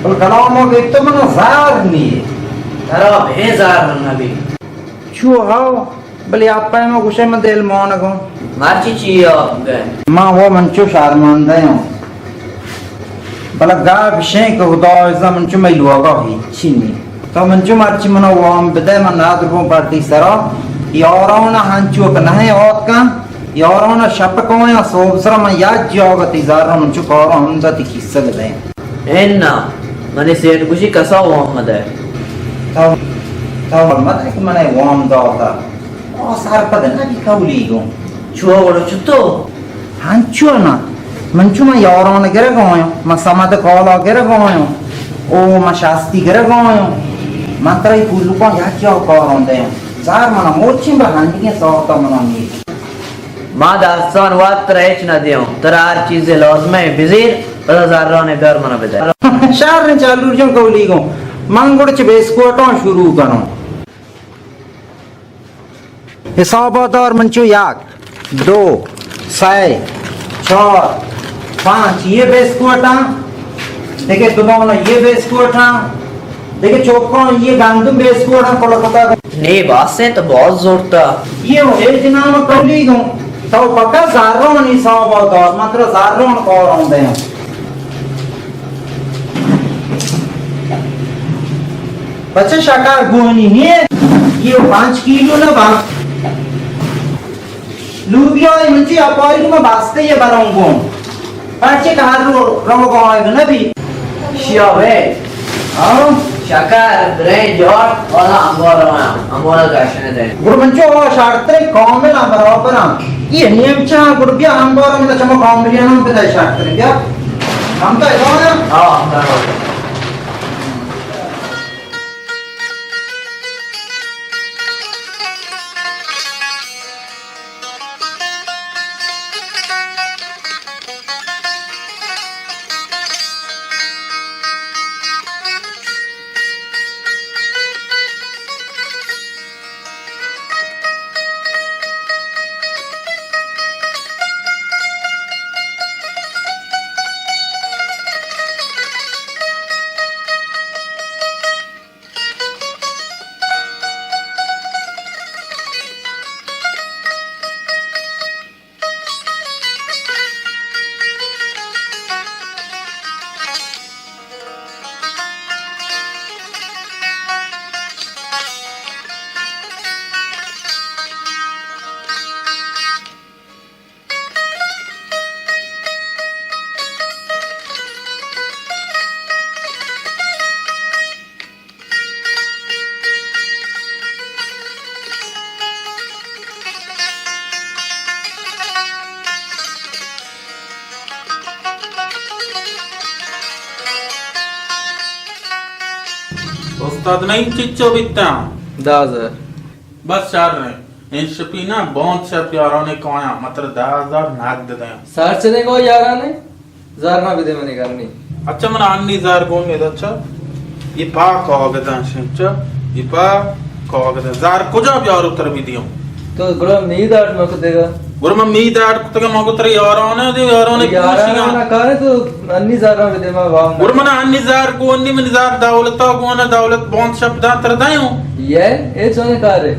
بل کلام گیت من زر نی۔ ترا بے زر نہ بی۔ چو آو۔ بلے آپ ء ما گوشے من دل مانگوں۔ مرچی چی آپ گئے؟ ما وہ من چو شرمندہ ہوں۔ بلے گپ شیں کہ خدا عزا من چو مئی لوگا ہیچی نہیں۔ تو من چو مرچی منا وام بدے من نادر بوں پرتی سرا۔ یاران ہنچو کہ نہیں آت کن۔ یاران شپ کویا صوب سرا من یک جاگتی زر من چو کارا ہم دتی کیسہ بدے۔ انا، منی سیٹ گوشی کسا وام مدئے۔ تو، تو مدئے کہ منا وام داتا۔ آ سرپد نبی کولی گوں۔ چو وڑو چتو؟ ہنچو نا۔ من چو من یاران گرگ آیاں، من سمد کالا گرگ آیاں۔ او من شاستی گرگ آیاں۔ من ترا ای پولکاں یک جاہ کاران دیاں۔ زار منا موچیں بہ ہنڈگیں ساعتا منا نیک۔ ما دستان وت ترا ہچ نہ دیوں، ترا ہر چیزے لازم ہے بزیر، پدا زرانے بیار منا بدے۔ شر چالور جان کولی گوں، من گڑ چہ بیسکوٹاں شروع کنوں۔ حساب دار من چو یک، دو، سئے، چار، پانچ، یہ بیسکوٹاں۔ دیکھے، دماغ نا یہ بیسکوٹ ہاں۔ دیکھے، چوکاں یہ گندم بیسکوٹ ہاں، کلا کتا۔ نے باسے تو بہت زورتا۔ یہ ہو، اے جناب کلی گوں۔ تو پکا زارون حساب دار، مطلب زارون کارون دے۔ بچہ شکر گونی نہیں ہے۔ یہ پانچ کیلو نہ با۔ لوبیا ء من چی اپائی ما باستے یہ بروں گوں۔ پرچے کہ ہر رو، رو گوں آئے نہ بی۔ شیا وے۔ ہاں؟ شکر، برنج، جوار، والا انگور ہاں، انگور کاشنے دے۔ گڑ من چو شارتر کامل ہاں، برابر ہاں۔ یہ نیم چاہ گڑ بیا انگور ہم چما کامل ہم بدا شارتر بیا۔ ہم تو ایسا ہے؟ ہاں، ہم تو۔ استاد، نئیں چچو بیتاں؟ دہ ہزار۔ بس شر ایں۔ انشپی نا، باندا شپ یارانے کایاں، متر دہ ہزار نقد دیاں۔ سر چدیں گو یارانے؟ زر نہ بدے منی گرنی۔ اچھا، من انی زر گون نہ دا، اچھا۔ یہ پا کاغذ ہیں، اچھا۔ یہ پا کاغذ ہیں۔ زر کجا بیارو تر بدیوں؟ تو گڑا می داٹ مکو دیگا۔ گڑا من می داٹ کتگا، مگو تر یارانے دے، یارانے یارانے پوشیاں۔ نہ کارے تو انی زر نہ بدے، ما وام۔ گڑا من انی زر گون نی، من زر دولتا گون، دولت باندا شپ دا تر دیوں۔ یہ، اے چونے کارے؟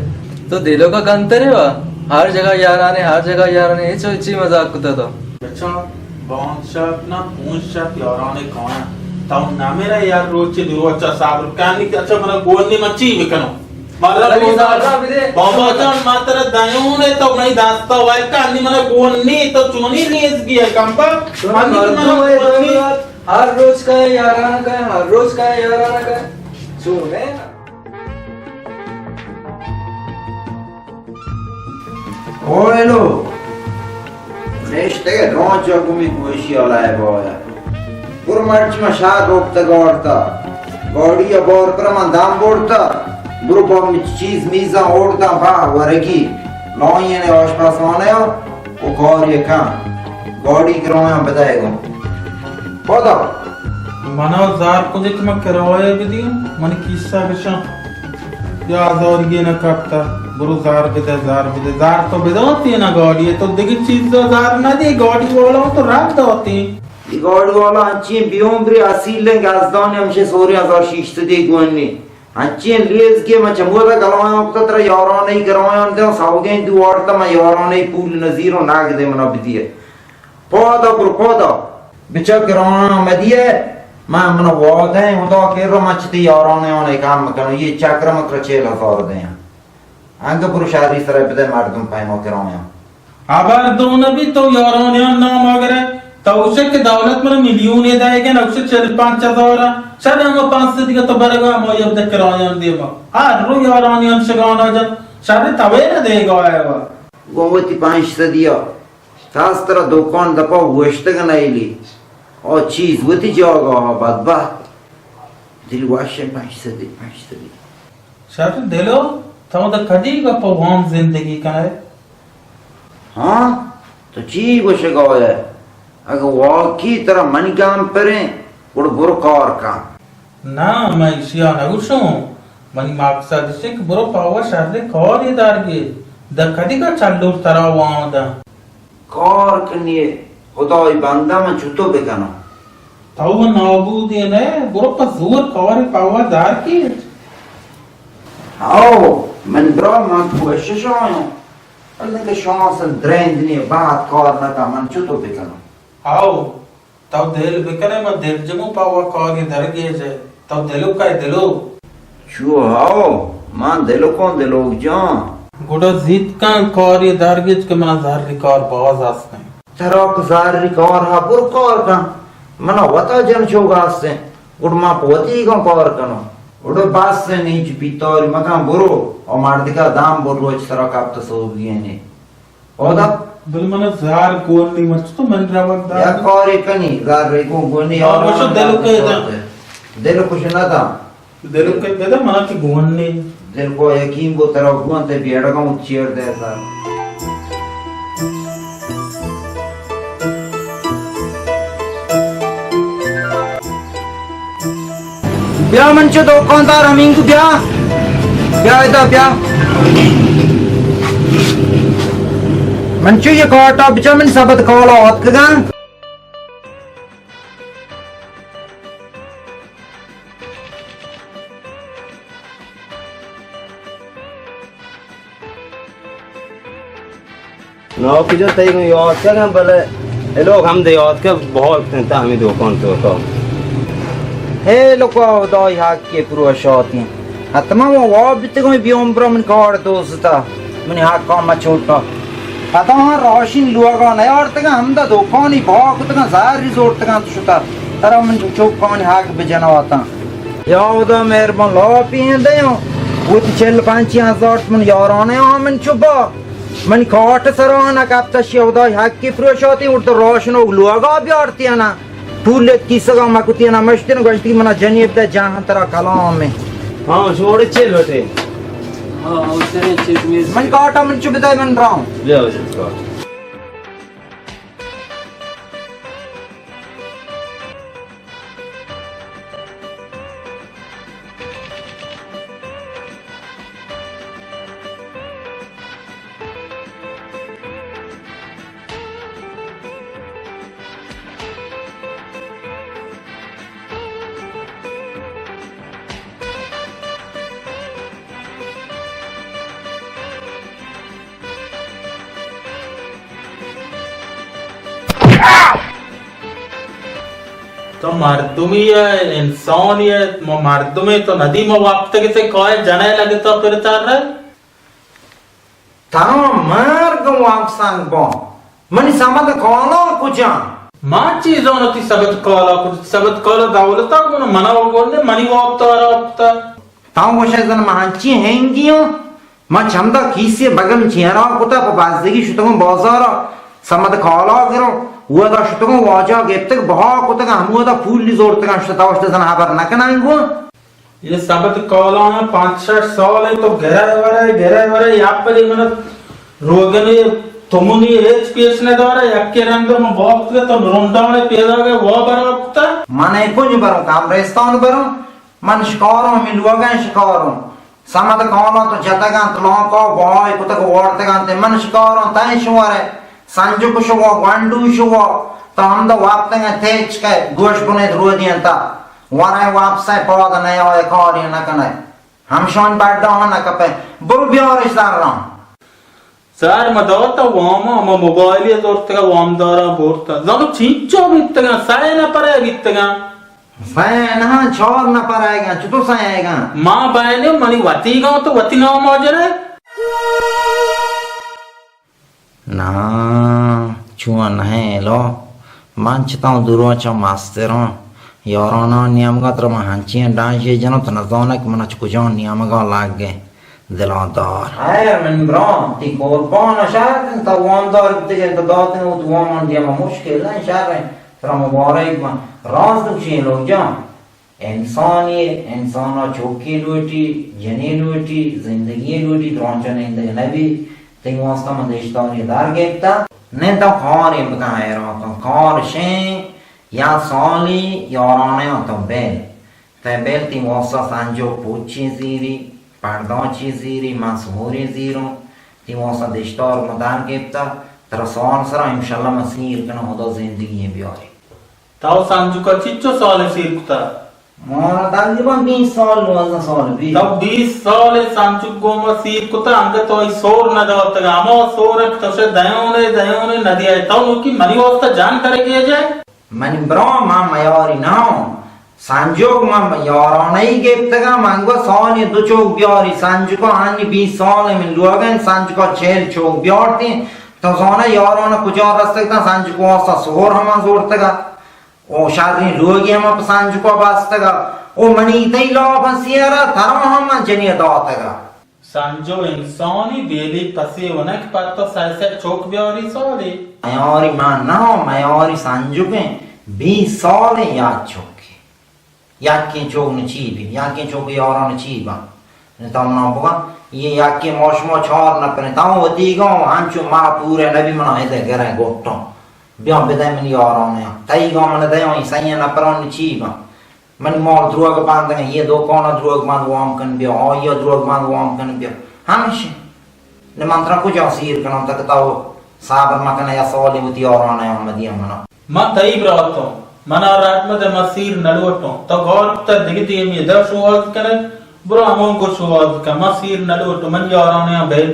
تو دلو کا گنترے وا۔ ہر جگہ یارانے، ہر جگہ یارانے، اے چو چی مذاق کتا تو؟ بچا، باندا شپ نا، پونز شپ یارانے کایاں۔ تو نمیرے یار، روچے دو روچا صبر کنی کہ اچھا منا گون نی، من چی بکنوں؟ مارا ارے روزا زارا بدے۔ بابا جان، ما ترا دیون ہے، تو مئی دستا وای کنی، منا گون نی، تو چونی نیز گیا کمپا؟ تو من مردم منا ہے، گون نی۔ تو ہر روز کا ہے یارانا کا ہے، ہر روز کا ہے یارانا کا ہے۔ چون ہے نا؟ او ہیلو۔ نشتگے درانچا گمی گوشی آلا ہے بایا۔ برو مرچی ما شہر روکتا گارتا۔ گاڑی یا بار پر من دام بورتا۔ برو با می چیز میزاں اوڑتا با ورگی۔ لائین آشپاسانے او کار یکاں۔ گاڑی کرایاں بدائے گوں۔ پدا۔ منا زار کجے کہ من کرایہ بدیوں، من کیسہ بشاں۔ یا ہزار یہ نہ کپتا، برو زار بدے، زار بدے، زار تو بداتی نا گاڑی، تو دگہ چیز زار نہ دی، گاڑی والا تو رد داتی۔ یہ گاڑی والا انچیں بیومبری اصیلیں گزدانی ہمشے سوری ہزار شیشت دی گونی۔ انچیں لیز کے من چمودا گلایاں کتا ترا یاران ای گرایاں دیاں سوگیں دو آڑتا من یاران ای پول نزیروں ناگ دے منا بدیے۔ پادا برو پادا۔ بچا گران مدیے، من، من وعدہ ہیں، خدا کرا من چتی یاران آنے کام مکنو، یہ چکر مکر چیل ہزار دیں۔ انگہ برو شہری سرا بدے مردم پیما کرایاں۔ ہبر دو نبی تو یارانیان نام آگرے، تو گوشے کہ دولت منا میلیونے دائیگن، گوشے چل پنچ ہزار، شر ہم پنچ سد دیگہ تو برگا ہما یب دے کرایان دیما۔ ہر رو یارانیان شگانا جا، شر توے نہ دیگا ہے وا۔ گوں وتی پنچ سدیا۔ کس ترا دکان دپا اوشتگ نئیلی۔ آ چیز وتی جاگہ آ بدبخت۔ دل وش پنچ سدی، پنچ سدی۔ شر دلو، تو دا کدی گپا وام زندگی کنئے؟ ہاں، تو چی گوشگا ئے؟ اگہ واقعی ترا منی گام پریں، گڑا برو کار کن۔ ناں، من ایشی ءَ نہ گوشوں۔ منی مقصد ایش انت کہ برو پہ وت شریں کارے در گیج۔ داں کدیگ ءَ چلور ترا وام داں۔ کار کنئے، خدائے بندہ، من چتو بکناں؟ تو و نابودے نئے، برو پہ زور کارے پہ وت در گیج۔ ہئو، من برا من کوشش آیاں۔ بلے کہ شانس درند نئے، بہت کار نہ کن، من چتو بکناں؟ ہئو۔ تو دل بکن ئے، من دلجموں پہ وت کارے در گیج ئے۔ تو دلوک ئے دلوک۔ چو ہئو، من دلوکاں دلوک جان۔ گڑا زیت کن کارے در گیج کہ منا زری کار باز است انت۔ ترا کہ زری کار ہا، برو کار کن۔ منا وتا جنچوک است انت۔ گڑا من پہ وتیگاں کار کناں۔ گڑا بس انت، ہچ پیتاری مکن، برو۔ او مردکا دم بر، روچ ترا کپت سوبگینے۔ اودا؟ بل من زار گون نی، من چتو من روگ دار؟ یا کارے کنی، زار رے گون گون نی، ہاں، اور بشو دلوک ئے داں۔ دلوک ئے نہ داں۔ دلوک ئے داں، منا کہ گون نی۔ دلوک ئے یقین بو ترا گون تے بیڑگا اون چیر دے سر۔ بیا من چو دکاندار ہمینگو بیا۔ بیا ادا بیا۔ من چو یہ کارٹا بچا من سبت کالا آتکگاں۔ ناکو جان، تئی گوں یات کنگ ءَ، بلے اے لوگ ہم دے یات کہ بہت کنتا ہمیں دکان تو تو۔ اے لوگ خدای حق کے پروشاتی۔ حتما وہ واب بیتگوں بیوم برا من کار دوستا۔ من حق کام چوٹا۔ پتا ہاں راشن لوگا نیارتگا، ہمدا دکانی بھا کتگا، زہری زورتگا تو شتا۔ ترا من چوکانی حق بجناتا۔ یا خدا مہربان، لاپی ہیں دیاں۔ وتی چل پنچی ہزار من یارانے ہاں من چوبا۔ من کاٹ سرا نہ کپتہ، شی خدای حقی پروشاتی، اور تو راشن و لوگا بیارتی نا۔ پول ات کیسگا مکتی نا، مشتی نا، گوشتی منا جنیب دے جان ترا کلام ہے۔ ہاں، شما وڑے چے لوٹے؟ ہاں، ہاں، چے چیز میز۔ من کاٹا من چو بدے من راؤں۔ لے آؤ جی کاٹ۔ تو مردمی ئے، انسانی ئے، ما مردمے تو ندی، ما وقت کے تے کائے جنے لگتا پر تر۔ تاں مرگ واپسانگ باں۔ منی سمد کالا کجا؟ ما چیزان تی سبت کالا کت، سبت کالا دولتا گون منا گون منی وقت آرا وقتا۔ تاں وشے زن ما ہنچی ہنگیاں۔ ما چمدا کیسے بگل چیرا کتا، پہ بازدگی شتگوں بازارا، سمد کالا گروں، اودا شتگوں واجہ گپتگ، بہا کتگ، ہمودا پولی زورتگاں، شتا وشتا زن ہبر نکناں گوں۔ یہ سبت کالا پانچ شش سال ہے تو گرے ورے، گرے ورے، یا پری من روگنے تمنی ہچ پیش نہ دارے، یکے رند من وقت کے تو رونڈانے پیدا گئے، وا برا کتا۔ من اے کنج بروں، کامرستان بروں، من شکاروں، ہمیں لوگاں شکاروں۔ سمد کالاں تو جتگ انت، لانکا بہائے کتگ وارتگ انت، من شکاروں، تئیں شوارے، سنجک شوا، گونڈو شوا، تو ہمدا وپتگ انت، تیچ کے گوش بنیت رودی انت، ورے واپسے پاد نیائے، کاری نہ کنے، ہمشان بڈا نہ کپے، برو بیارش در رام۔ سر ما داتا وام، ہما موبائلی زرتگا وامدارا برتا۔ زانو چینچو بیتگا، سئے نفر بیتگا۔ سئے نہ، چار نفر آئیگا، چطور سئے آئیگا؟ ما بہنے منی وتیگا تو وتی نام آجرے۔ نا، چون نہ لو، من چتاں درو چا مستراں۔ یارانا نیمگا ترا من ہنچین ڈانشے جنوں تو نزانک من چ کجا نیمگا لگ گئے۔ دلان دار۔ اے من برام، تی قربان شر، تا وامدار بیتگے، تا داتن و تو وامان دیما مشکل نہ شر، ترا مبارک بان۔ راست گوشی لوگ جان، انسانی، انسانا چوکی لوٹی، جنی لوٹی، زندگی لوٹی، درانچا نندگ نبی، تی واسطہ من دشتاری در گپتا۔ نہ تا کاری بکن حیران کن، کار شیں یا سالی یارانے تو بل۔ تئ بل تی واسطہ سنجو پوچی زیری، پرداچی زیری، من سہوری زیروں، تی واسطہ دشتار مدار گپتا، ترا سال سرا انشاءاللہ من سیر کناں، خدا زندگی بیاری۔ تو سنجوکا چچو سال سیر کتا؟ مارا تقریباً بیست سال، نوزدہ سال بی۔ تو بیست سال سنجوک گوما سیر کتا، انگت تو ای سور نہ داتگا، ہما سورک تو شے دیونے، دیونے ندیائے، تو نوکی منی واسطہ جان کرے گئے جائے؟ منی برا، من میاری نہ آں۔ سنجوک من یارانہ ای گپتگاں، من گو سالی دو چوک بیاری۔ سنجوکا آنی بیست سال من لوگن، سنجوکا چہل چوک بیارتیں۔ تو زانہ یارانہ کجا رستگ تاں، سنجوک واسطہ سہر ہما زورتگا۔ او شریں لوگی ہما پہ سنجوکا بستگا۔ او منی تئی لاپاں سیرا، ترا ہم من جنی داتگا۔ سنجو انسانی بیلی پسی ونک پتا سئے سئے چوک بیاری سالی۔ میاری من نہ، میاری سنجوکیں بیست سالیں یک چوکے۔ یکیں چوک نہ چی بی، یکیں چوک یاران چی با۔ نہ تو منا بگن، یہ یکیں ما شما چار نہ پنے، تو وتیگا ہنچو ما پورے نبی منا ہیتے گرے گوٹاں۔ بیا بدے من یاران، تئیگا من دیاں، سئیں نہ پران چی با۔ من مال دروگ بندگاں، یہ دکان دروگ بند وام کن بیا، آیا دروگ بند وام کن بیا۔ ہمیشہ۔ نہ من ترا کجا سیر کناں تک تو صبر مکن، یا سالی وتی آران آمدی منا۔ من تئی براتوں، منا رحمت، من سیر نلوٹوں۔ تو گار تا دگہ دیمی در شواز کنے، برو ہمون گو شواز کن، من سیر نلوٹوں، من یاران آ بیل۔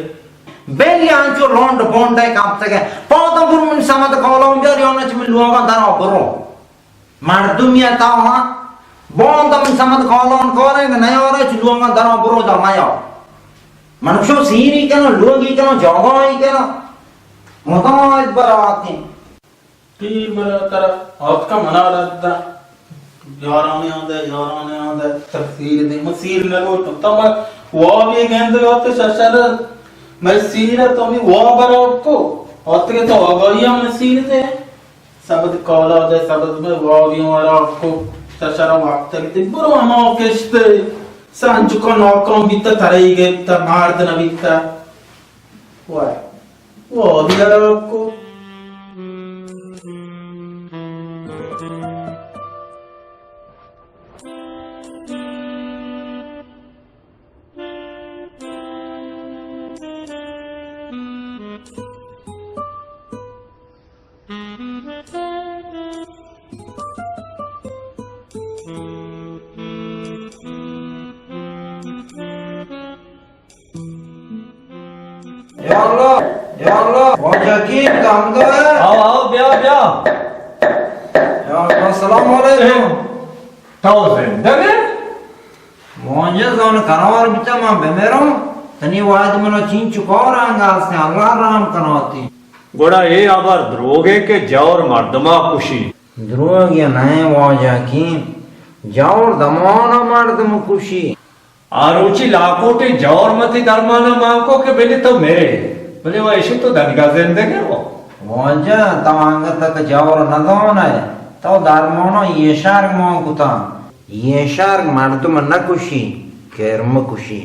بیل یا انچو لونڈ بونڈے کمتگے۔ پاتا برو من سمت کالون بیار، یا نچ من لوگا درا برو۔ مردمی ء تاہاں باندا من سمت کالان کاریں کہ نیارے چہ لوگاں دراں برو دا میا۔ من شو سیری کناں، لوگی کناں، جاگاہی کناں۔ مدام آیت براتیں۔ پیر برا ترا آتکا منا رد دا۔ یارانی آن دے، یارانی آن دے، ترا سیر دے۔ من سیر نہ لوٹوں۔ تا من وابی گند لوٹے ششر۔ من سیر تو می واب برا کو۔ آتکے تو آگاہی من سیر دے۔ سبد کالا دے، سبد میں واویوں ارا کو، چشرا وقت تے برو ہما کشتے۔ سنجکا ناکام بیتا، ترئی گپتا، مرد نبیتا. وای، وادی عرب کو. یا اللہ، یا اللہ، واجہ کی دم دے. آؤ، آؤ، بیا، بیا. یا اللہ، السلام علیکم. تو زندگ ئے؟ واجہ زان قرار بیتا من بمیروں، تنی وعد منا چین چکار انگاستیں، اللہ رحم کناتی. گڑا اے ہبر دروگے کہ جور مردما کشی؟ دروگے نہ واجہ کی، جور دمانا مردم کشی. آ روچی لاکوٹے جور متی درمانا مان کو کہ بلے تو مرے، بلے وہ ایشی تو دنگا زندگے وہ. واجہ تو انگت تک جور نہ زانے، تو درمانا یہ شرگ مان کتا. یہ شرگ مردم نہ کشی، کرم کشی.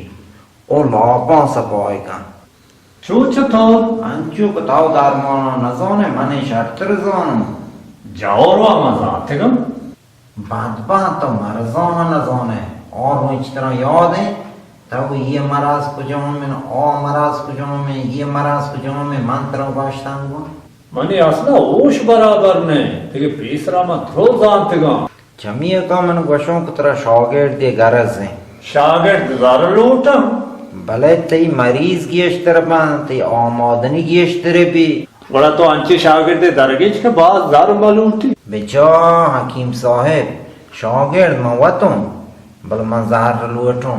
او لاپاں سپائی کن. چو چطور؟ انچو کہ تو درمانا نزانے، من شرتر زانم. جور وا من زانتگم. بدبخت تو مرضاں نزانے. اور روچ ترا یاد ہے، تو یہ مرض کجام ہے، او مرض کجام ہے، یہ مرض کجام ہے، من ترا گوشتنگو. منی اصلا ہوش برابر نہ، تگہ پیسرا من درو زانتگاں. چمیکا من گوشوں کہ ترا شاگردے گرز انت. شاگرد زر لوٹاں. بلے تئی مریض گیشتر بنت، تئی آمادنی گیشتر بی. گڑا تو انچیں شاگردے درگیج کہ باز زر مہ لوٹی. بچا حکیم صاحب، شاگرد من وتوں، بلے من زر لوٹوں.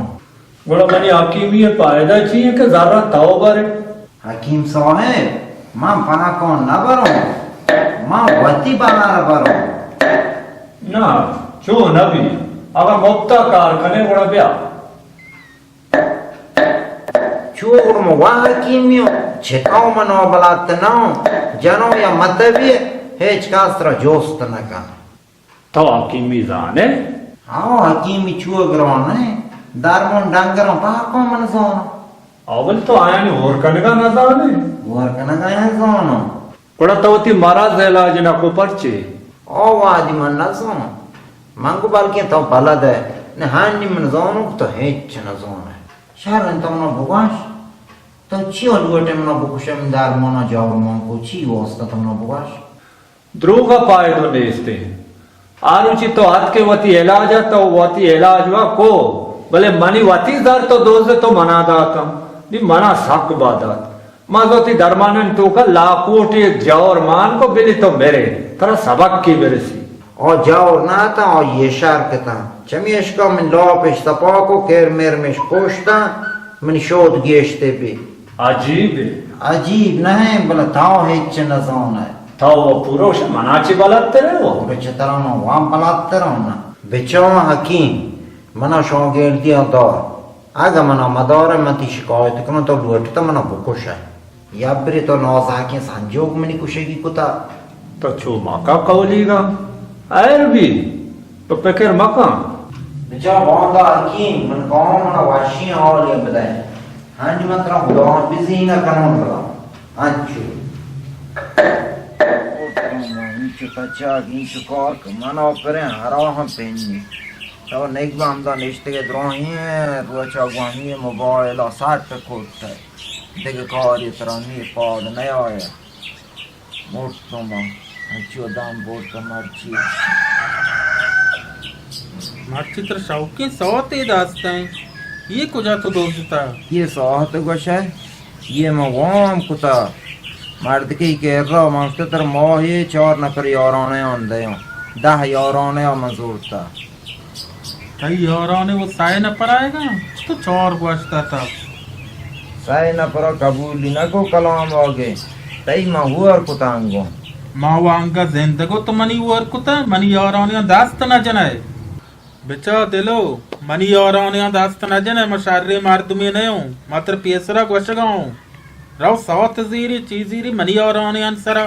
گڑا منی حکیمی ء پائدہ چی انت کہ زراں تو برے؟ حکیم صاحب، من پاکاں نہ بروں، من وتی بہر بروں. نہ، چو نہ بی. اگاں مپتا کار کنے گڑا بیا. چو گڑا من وا حکیمی ہوں، چتاؤ من بلات نہ ہوں، جنوں یا متبی، ہیچ کس را جوست نہ کن. تو حکیمی زانے؟ ہاں، حکیمی چو گران ہے، درمون ڈنگران پاکاں من زاناں. اول تو آیانی ہور کنگا نہ زانے؟ ہور کنگا نہ زاناں. گڑا تو وتی مرض علاج نہ کو پرچے؟ او وادی من نہ زاناں. من کو بلکیں تو بلد ہے. نہ ہانی من زانوں کہ تو ہچ نہ زانے. شر انت تو منا بگوش. تو چی لوٹے منا بکشے، من درمانا جاور مان کو، چی واسطہ تو منا بگوش؟ دروگ ء پائدو نیست انت. آ روچی تو اتکے وتی علاج ء تو وتی علاج وا کو، بلے منی وتی زر تو دوز تو منا داتاں. نی منا سک با دات. ما زوتی درمانانی توکا لاکوٹی جور مان کو، بلی تو مرے، ترا سبق کی برسی. آ جور نہ اتاں، آ یہ شر کتاں. چمی اشکا من لاپش سپا کو، کیر میر مش پوشتاں، من شود گیشتے بی. عجیب ہے. عجیب نہ ہے، بلے تاو ہچ نہ زانے. تاو وہ پوروش منا چی بلد ترے وہ؟ پورے چترا ما وام بلد ترا نا. بچا حکیم، منا شاگردی دار. اگہ منا مدار، من تی شکایت کنوں، تو لوٹ تو منا بکش ہے. یا بری تو نازاکیں سنجوک منی کشگی کتا. تو چو مکا کولیگا. ایر بی، تو پکر مکن. بچا باندا حکیم، من کام منا وشی حالی بدے. ہنج من ترا خدا بزی نہ کنوں بلا. انچو. انچو تچاک، انچو کار کہ من آپریں ہراہم پینی. تو نگبہ ہمدا نشتگے دراہیں، روچا گواہیں موبائل آ سٹ کٹ. دگہ کاری ترا نی پاد نیایہ. مرتم، انچو دم برتم مرچی. مرچی ترا شوقیں ساعتے دستیں. یہ کجا تو دوزتا؟ یہ ساعت گوشے، یہ من وام کتا. مردکی کہ را من تر ماہی چار نفر یارانے آن دیاں. دہ یارانے آ من زورتا. تئی یارانے وہ سئے نفر آئیگا، تو چار گوشتا تا. سئے نفر قبولی نہ کو کلام آگے، تئی ما ہور کتانگو. ما وانگا زندگو تو منی ہور کتا، منی یارانیاں دست نہ جنئے. بچا دلو، منی یارانیاں دست نہ جنئے، ما شریں مردمے نیوں، ما تر پیسرا گوشگا اوں. رو ساعت زیری، چی زیری منی یارانیان سرا،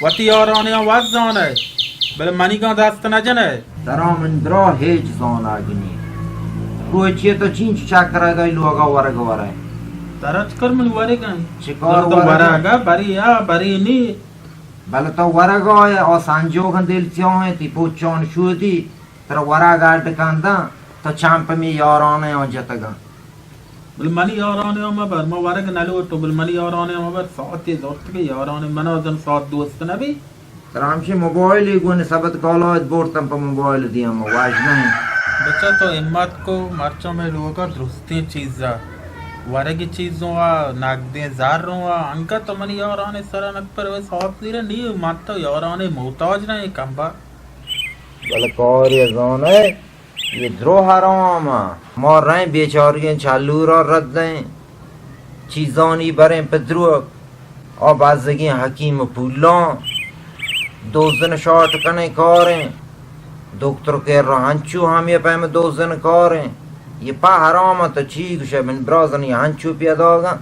وتی یارانیان وت زانئے، بلے منیگاں دست نہ جنئے. ترا من درا ہیچ زاناگ نی. روچے تو چینچو چکر ءَ دائی لوگا ورگ ورے؟ ترا چکر من ورگ ءَ؟ چکار تو ورگ ءَ؟ ورگ ءَ بری یا بری نی؟ بلے تو ورگ ءَ ئے، او سنجوگاں دل سیاہیں، تی پوچان شودی، ترا ورگ اڈ کنداں، تو چمپ می یاران ءَ آں جتگاں۔ بل منی یاران ءَ مبر، ما ورگ نہ لوٹو، بل منی یاران ءَ مبر، ساعتے زرتگے یاران ءَ، منا زن ساعت دوست نبی۔ ترا ہمشی موبائل ءَ گون سبت کالات بورتم پہ موبائل دیاں، ما واجنہ ایں۔ بچا تو ہمت کو، مرچاں مئے لوگا درستیں چیزا، ورگی چیزوں آ، نگدیں زروں آ، انگا تو منی یاران ءَ سرا نک پر وے ساعت زیرے نی، من تو یاران ءَ محتاج نہ ایں کمبا۔ بلے کارے زانئے، اے درو حرام ءَ۔ ما رئیں بیچارگیں چلورا ردیں، چیزانی بریں پہ دروگ۔ آ بزگیں حکیم پولاں، دوزن شاٹ کنیں کاریں۔ دکتر کرا ہنچو ہمے پیم دوزن کاریں۔ اے پہ حرام ءَ تو چی گوشئے، من برازنی ہنچو پیداگاں۔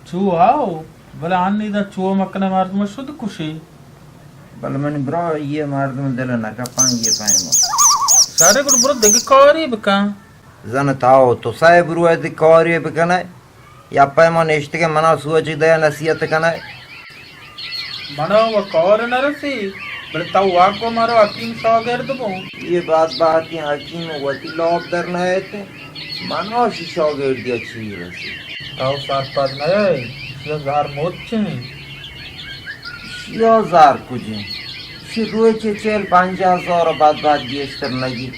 چو آؤ، بلے آنی دا چو مکنہ مردم شد کشی۔ بلے من برا یہ مردم دل نہ کپاں یہ پیما۔ سارے گڑ برو دگہ کاری بکن۔ زن تاو تو سائے برو اد کاری بکنئے۔ یا پیما نشتگے منا سوچ دے نصیحت کنئے۔ منا و کار نہ رسی، بلے تو واکو مارو حکیم شاگرد بوں۔ یہ بات باتیں حکیم وتی لوب در نہ ایت۔ منا شی شاگردیا چی رسی؟ تو سرپد نہ ئے، شی زار موچیں۔ شیا زار کجیں؟ شی روچے چل پنجاہ ہزار بعد بعد گیشتر نگی۔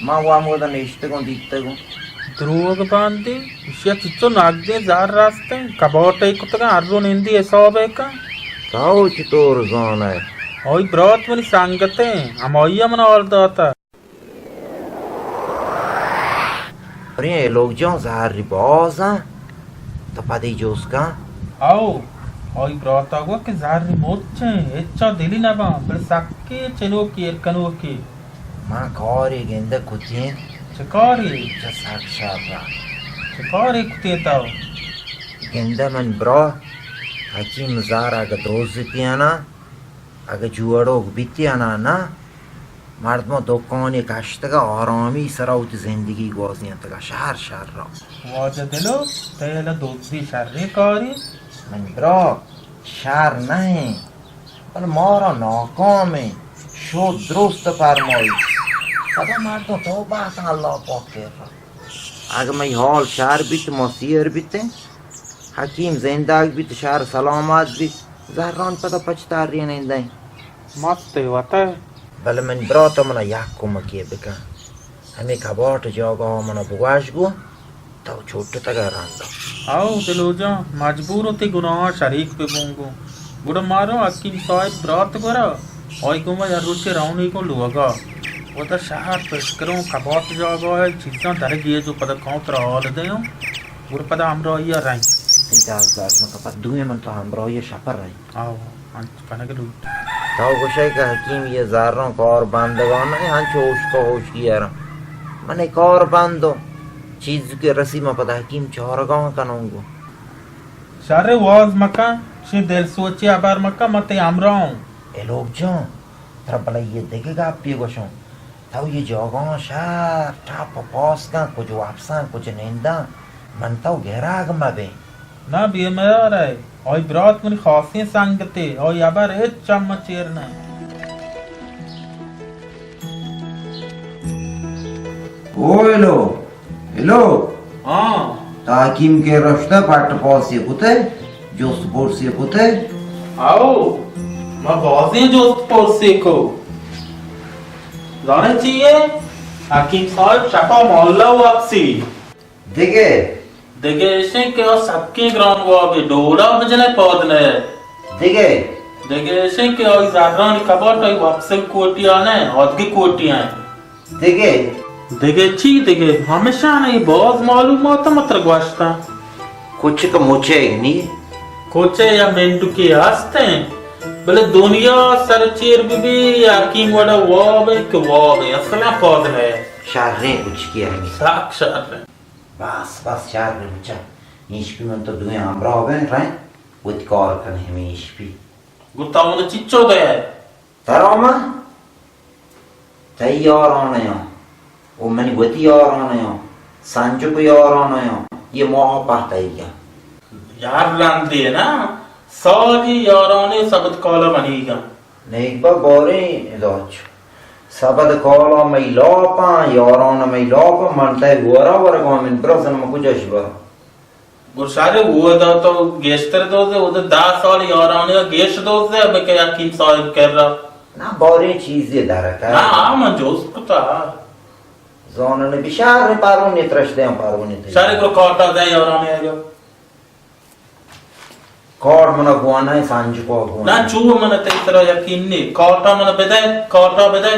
ما و ہمودا نشتگوں دیتگوں۔ دروگ باندی، شیا چچو ناگدیں زار راستیں، کباٹے کتگاں، ہر رو نندی حسابے کن۔ تو چطور زانئے؟ آئی برات منی سنگتیں، ہمائی من حال داتا۔ پرین اے لوگ جان زہری باز انت، تو پدی جوز کن۔ او، آئی براتا گو کہ زہری مچ انت، ہچا دلی نباں، بلے سکے چنوکی ایر کنوکی۔ من کارے گندہ کتیں۔ چہ کارے؟ چہ سک شر ء۔ چہ کارے کتیں تو؟ گندہ من برا حکیم زہر اگہ دوزتیانا، اگہ جوڑوک بیتیانا نا، مردماں دکانے کشتگ ء آرامی سرا وتی زندگی گوازینتگ ء شہر شہر ء۔ واجہ دلو، تئی ہیال ء دزی شریں کارے؟ منی برا، شر نہ انت، بلے مارا ناکام انت، شد درست فرمائی۔ پدا مردم توبہ کن اللہ پاک کرا۔ اگہ مئی حال شر بیت، ما سیر بیتیں، حکیم زندگ بیت، شہر سلامت بیت، زہران پدا پچ ترینندیں۔ مست ئے وت ء۔ بلے منی برات، تو منا یک کمکے بکن، ہمے کباٹ جاگہ ء منا بگوش گوں، تو چوٹتگ ء رند ء۔ او دلوجان، مجبور و تئی گناہاں شریک ببوں گوں۔ گڑا مارو حکیم صاحب برات گورا، آئی گوما یک روچے رونی گوں لوگا۔ وتا شہر پشکروں، کباٹ جاگہ ء چیزاں درگیج و پدا کاؤں ترا حال دیوں۔ گڑا پدا ہمراہی ء رئیں۔ تئی دست درد مکن، پہ دوئیں من تو ہمراہی ء شپ ء رئیں۔ آہو، انچ کنگ لوٹ۔ تو گوشئے کہ حکیم یہ زراں کار بندگاں نہ، انچو ہوشکا ہوشکی ء راں۔ من اے کار بندوں، چیز کہ رسی من پدا حکیم چارگاں کنوں گوں۔ شر واز مکن، شی دل سوچی ہبر مکن، من تئی ہمراہ اوں۔ اے لوگ جان، ترا بلے یہ دگہ گپے گوشوں۔ تو یہ جاگہاں شر ٹپ و پاس کن، کج وپساں، کج ننداں، من تو گراگ مبیں۔ نہ بے میار ئے، آئی برات منی خاصیں سنگتے، آئی ہبر ہچ چم چیر نہ۔ او ہیلو، ہیلو۔ ہاں۔ تا حکیم کہ رشتہ پٹ پاسی کتے، جست پرسی کتے؟ آؤ، ما بازیں جست پرسی کو۔ زانے چی ئے؟ حکیم صاحب شپا محلہ واپسی۔ دگہ؟ دگہ اشیں کہ آ سکیں گران وابے، ڈولا بجنے پاد نئے۔ دگہ؟ دگہ اشیں کہ آئی زرانی کباٹ آئی واپسگ کوٹی آنے، آدگی کوٹی آئیں۔ دگہ؟ دگہ چی دگہ؟ ہمیشہ نہ، اے باز معلومات من ترا گوشتاں۔ کچک مچیگ نی؟ کچے یا مینڈکے ہستیں، بلے دنیا سر چیر بہ بی، حکیم وڑا واب ایں کہ واب ایں، اصلاً پاد نئے۔ شریں کچکے ہمے۔ سک شریں۔ بس، بس، شریں بچا۔ ایشپی من تو دوئیں ہمراہ بیں، رئیں، وتی کار کن ہمے ایشپی۔ گڑا تو من چچو دئے؟ ترا من تئی یاران آں، او منی وتی یاران آں۔ سنجک یاران آیاں، یہ ماہ پہتائی گا۔ یار رندے نا، سالی یارانے سبد کالا منیگا۔ نیک با باریں داچ۔ سبد کالا مئی لاپاں، یاران مئی لاپاں، من تئی ورا ورگا من برزن من کجاش برا۔ گڑا شر، اودا تو گیشتر دوزے، اودا دہ سال یارانی گیش دوزے، بکہ حکیم صاحب کرا۔ نا، باریں چیزے درکا۔ نا، آ من جوست کتا۔ زانن بشار پارونی ترش دیاں پارونی تئی۔ شر، گڑا کارٹا دے یارانی آیا۔ کارٹ منا گوانا ہے، سانجکا گوانا۔ نا، چو منا تئی سرا یقین نی۔ کارٹا منا بدے، کارٹا بدے۔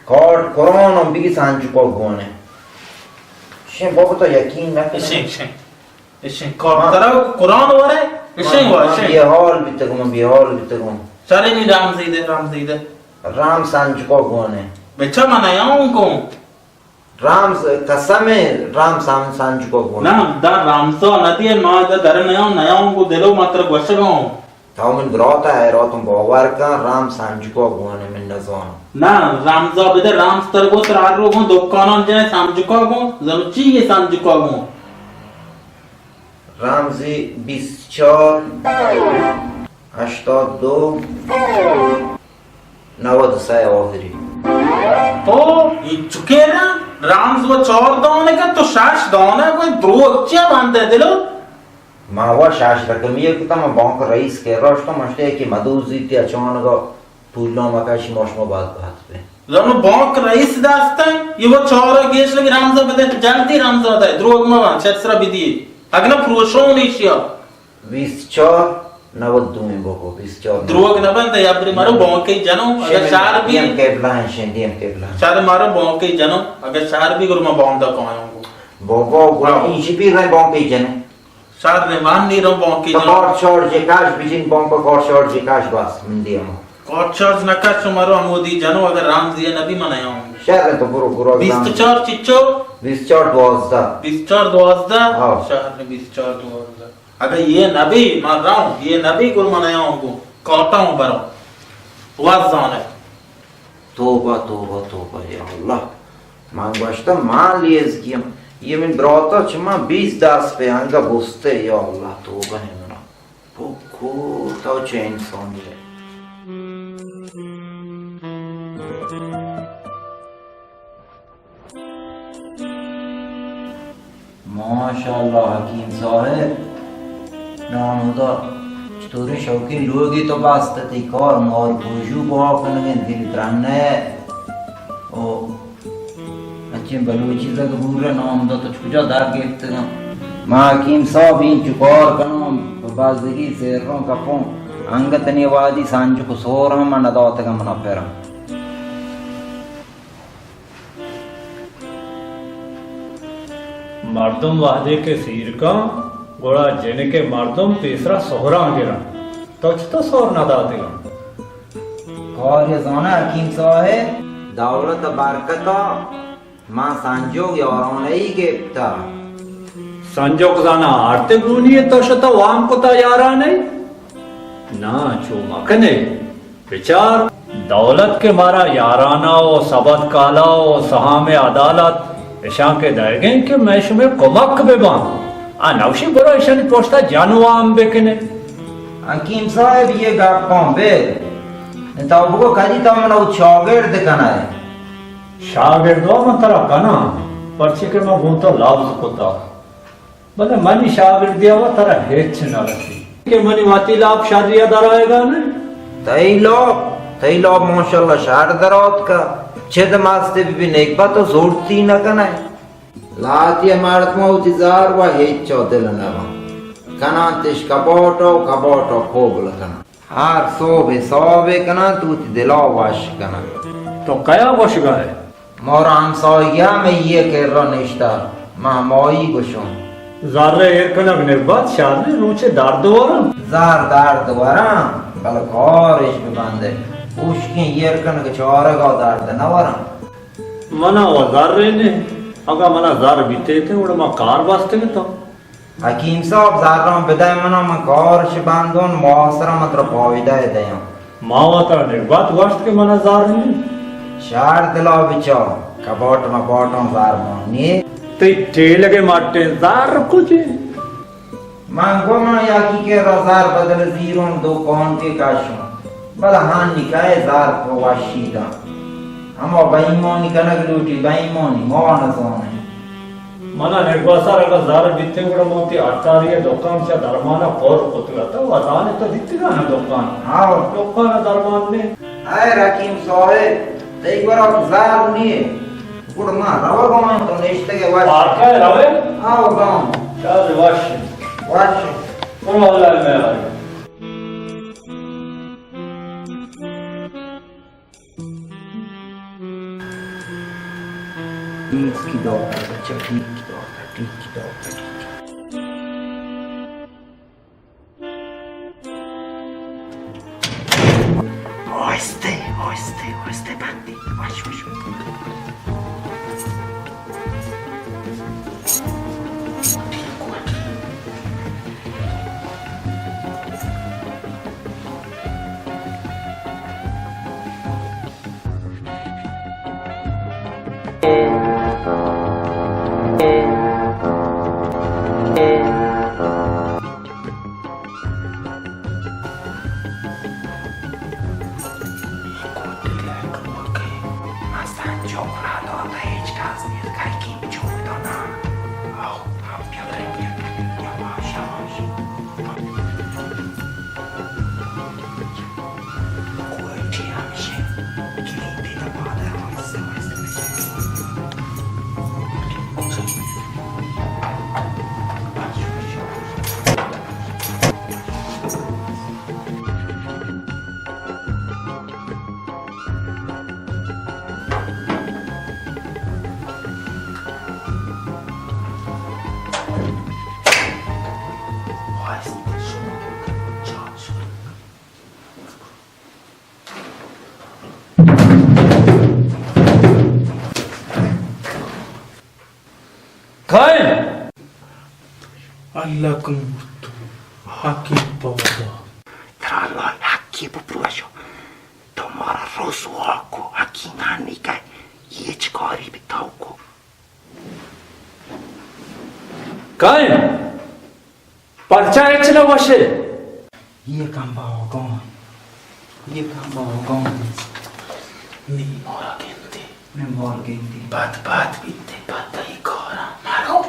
کارٹ قرآن ہم بگی سانجکا گوانا ہے۔ شیں بابا تو یقین نہ کنے۔ شیں، شیں۔ اشیں کار ترا قرآن ورے، اشیں وا، اشیں۔ بے حال بیتگوں، بے حال بیتگوں۔ چارے نی رام زیدے، رام زیدے۔ رام سانجکا گونے۔ بچا من نیاؤں کو۔ رام ز-، قسم ہے، رام سان-، سانجکا گونے۔ نا، دا رامزا ندی، ما دا در نیاؤں، نیاؤں کو دلو ما تر گوشگاؤں۔ تو من براتا ہے، راتم باور کن، رام سانجکا گونے، من نزان۔ نا، رامزا بدے، رام ستر گو تر ہر رو گو، دکانان جائے سانجکا گو، زنو چی یہ سانجکا گو؟ رمزی بیست چار، ہشتاد دو، نود سئے آخری۔ او، ای چکے نا، رمز و چار دانے کا تو شش دانے، کوئی دروگ چیا بندے دلو؟ ما وا شش رقمی کتا، ما بانک رئیس کے راشتا، مشتے کہ مدوزی تی اچانگا پولاں مکشی ما شما باز بحت بیں۔ زانو بانک رئیس دست ہے، یہ وہ چارا گیش لگی رمزا بدے، جلدی رمزا دے، دروگ مبن، چت سرا بدی۔ اگنا پروشون ایشیا۔ بیست چار نود دوئیں بکو، بیست چار۔ دروگ نبن دے، یا بری مارو بانکی جنو، اگر شہر بی۔ دیم قبلہ ہیں، شین دیم قبلہ ہیں۔ شہر مارو بانکی جنو، اگر شہر بی گرو ما باندا کایوں گو۔ بابا، گرا ہاں۔ ایشی بی رہے بانکی جنو۔ شر، من نی رو بانکی تو جنو۔ کارت شارژ کش بجن، بانک کارت شارژ کش بس، من دیما۔ کارت شارژ نکش، شما رو ہمودی جنو، اگر رمز یہ نبی من نیاؤں۔ شر تو برو، برو، بیست چار چچو؟ بیست چار دوازدہ۔ بیست چار دوازدہ؟ ہاں۔ شر بیست چار دوازدہ۔ اگر یہ نبی من راؤں، یہ نبی گر من نیاؤں گو، کاٹاؤں برو۔ وزانک۔ توبہ، توبہ، توبہ، یا اللہ۔ من گوشتہ، من لیزگی ہم۔ یہ من براتا چہ من بیست دست پہ انگا بستے، یا اللہ، توبہ ہے منا۔ پکو، تو چہ انسانی ہے۔ ماشاءاللہ حکیم صاحب، نام ہدا چطوری شوقی لوگی تو بست تی کار مار پوجو بہا کنگیں دل ترنے۔ او اچیں بلوچی زگ بور نام ہدا تو کجا در گرتگاں؟ ما حکیم صاحب این چکار کنوں، بازگی سیروں کپوں، انگت نی وادی سانجک سور ہم نداتگاں منا پھرم۔ مردم وہدے کہ سیر کن، گڑا جنک ء مردم پیسرا سہراں گراں۔ تو چتو سہر نہ داتگاں؟ کار ء زانہ حکیم صاحب، دولت ء برکت ء من سنجوگ یارانئی گپتہ۔ سنجوگ زاناں آرت گونی ء تو شتہ وام کتہ یارانئی؟ نا، چو مکنے۔ بچار، دولت کہ مارا یارانہ و سبد کالا و سہام عدالت اشاں کہ دئیگیں کہ مئے شمئے کمک بباں۔ آ نوشی برو اشانی پشتا جن وام بکنے۔ حکیم صاحب، یہ گپاں بے۔ تو بگو کدی تو منا چاگرد کنئے؟ شاگرد وا من ترا کناں، پرچے کہ من گوں تو لبز کتا۔ بلے منی شاگردی ء ترا ہچ نہ رسی کہ منی وتی لاپ شری ء درآیگا نہ۔ تئی لاپ، تئی لاپ ماشاءاللہ شر درآتکا۔ چد ماستے بی بی نگبت و زورتی نہ کنئے۔ لہتی ء مردم وتی زار و ہچ ء دل نہ باں۔ کناں تش کباٹ و کباٹ و کوبل کناں۔ ہر سہب حسابے کناں تو وتی دلا وش کناں۔ تو کیا گوشگا ئے؟ مارا ہمساہگی ہم اے کرا نشتہ، من ہمائی گوشوں۔ زر ایر کنگ نبات شر نی، روچے درد وراں۔ زر درد وراں، بلے کارش ببندے۔ ہشکیں ایر کنگ چارگا درد نہ وراں۔ منا و زر نے، اگاں منا زر بیتے تے، گڑا ما کار بستگ اتاں۔ حکیم صاحب، زراں بدئے منا، من کارش بندون، ماہ سرا من ترا پائدہ ء دیاں۔ ما وترا نگبت گوشت کہ منا زر نی۔ شر دلا بچار، کباٹ مباٹاں زر مان نی۔ تئی ٹیلگ ءِ مٹیں زر کجے؟ من گوں من یکی کہ را زر بدل زیروں دکان کہ کشوں۔ بلے ہانی کئے زر پہ وشی داں۔ ہما بے ایمانی کنگ لوٹی، بے ایمانی ما نزانیں۔ منا نگوسر اگاں زر بیتیں گڑا من وتی اٹاری ءِ دکان چہ درمانا پر کتگ ات۔ تو وتانے تو دیتگا نا دکان؟ ہاں۔ دکان درمان نے۔ اے رحیم صاحب، تئی گورا زر نیے۔ گڑا ما روگ ءَ آں، تو نشتگ ئے وش۔ پارک ءَ روئے؟ آؤ گاؤں۔ چل وش۔ وش۔ برو اللہ ءِ مہر۔ ٹیکی داتا بچہ، ٹیکی داتا، ٹیکی داتا، ٹیکی۔ آہستہ، آہستہ، آہستہ بندی۔ وش، وش، وش۔ کائے؟ اللہ کن مرتو، حقی پہ ودا۔ ترا اللہ حقی بپروشو۔ تو مارا رسوا کو، حقی نانی کائے، ہیچ کاری بتاو کو۔ کائے؟ پرچا ہچ نہ وشے؟ یہ کم باوگان، یہ کم باوگان۔ نی مارا گندے۔ نی مارا گندے۔ بد بد بیتے، بد ای کارا۔ مارا۔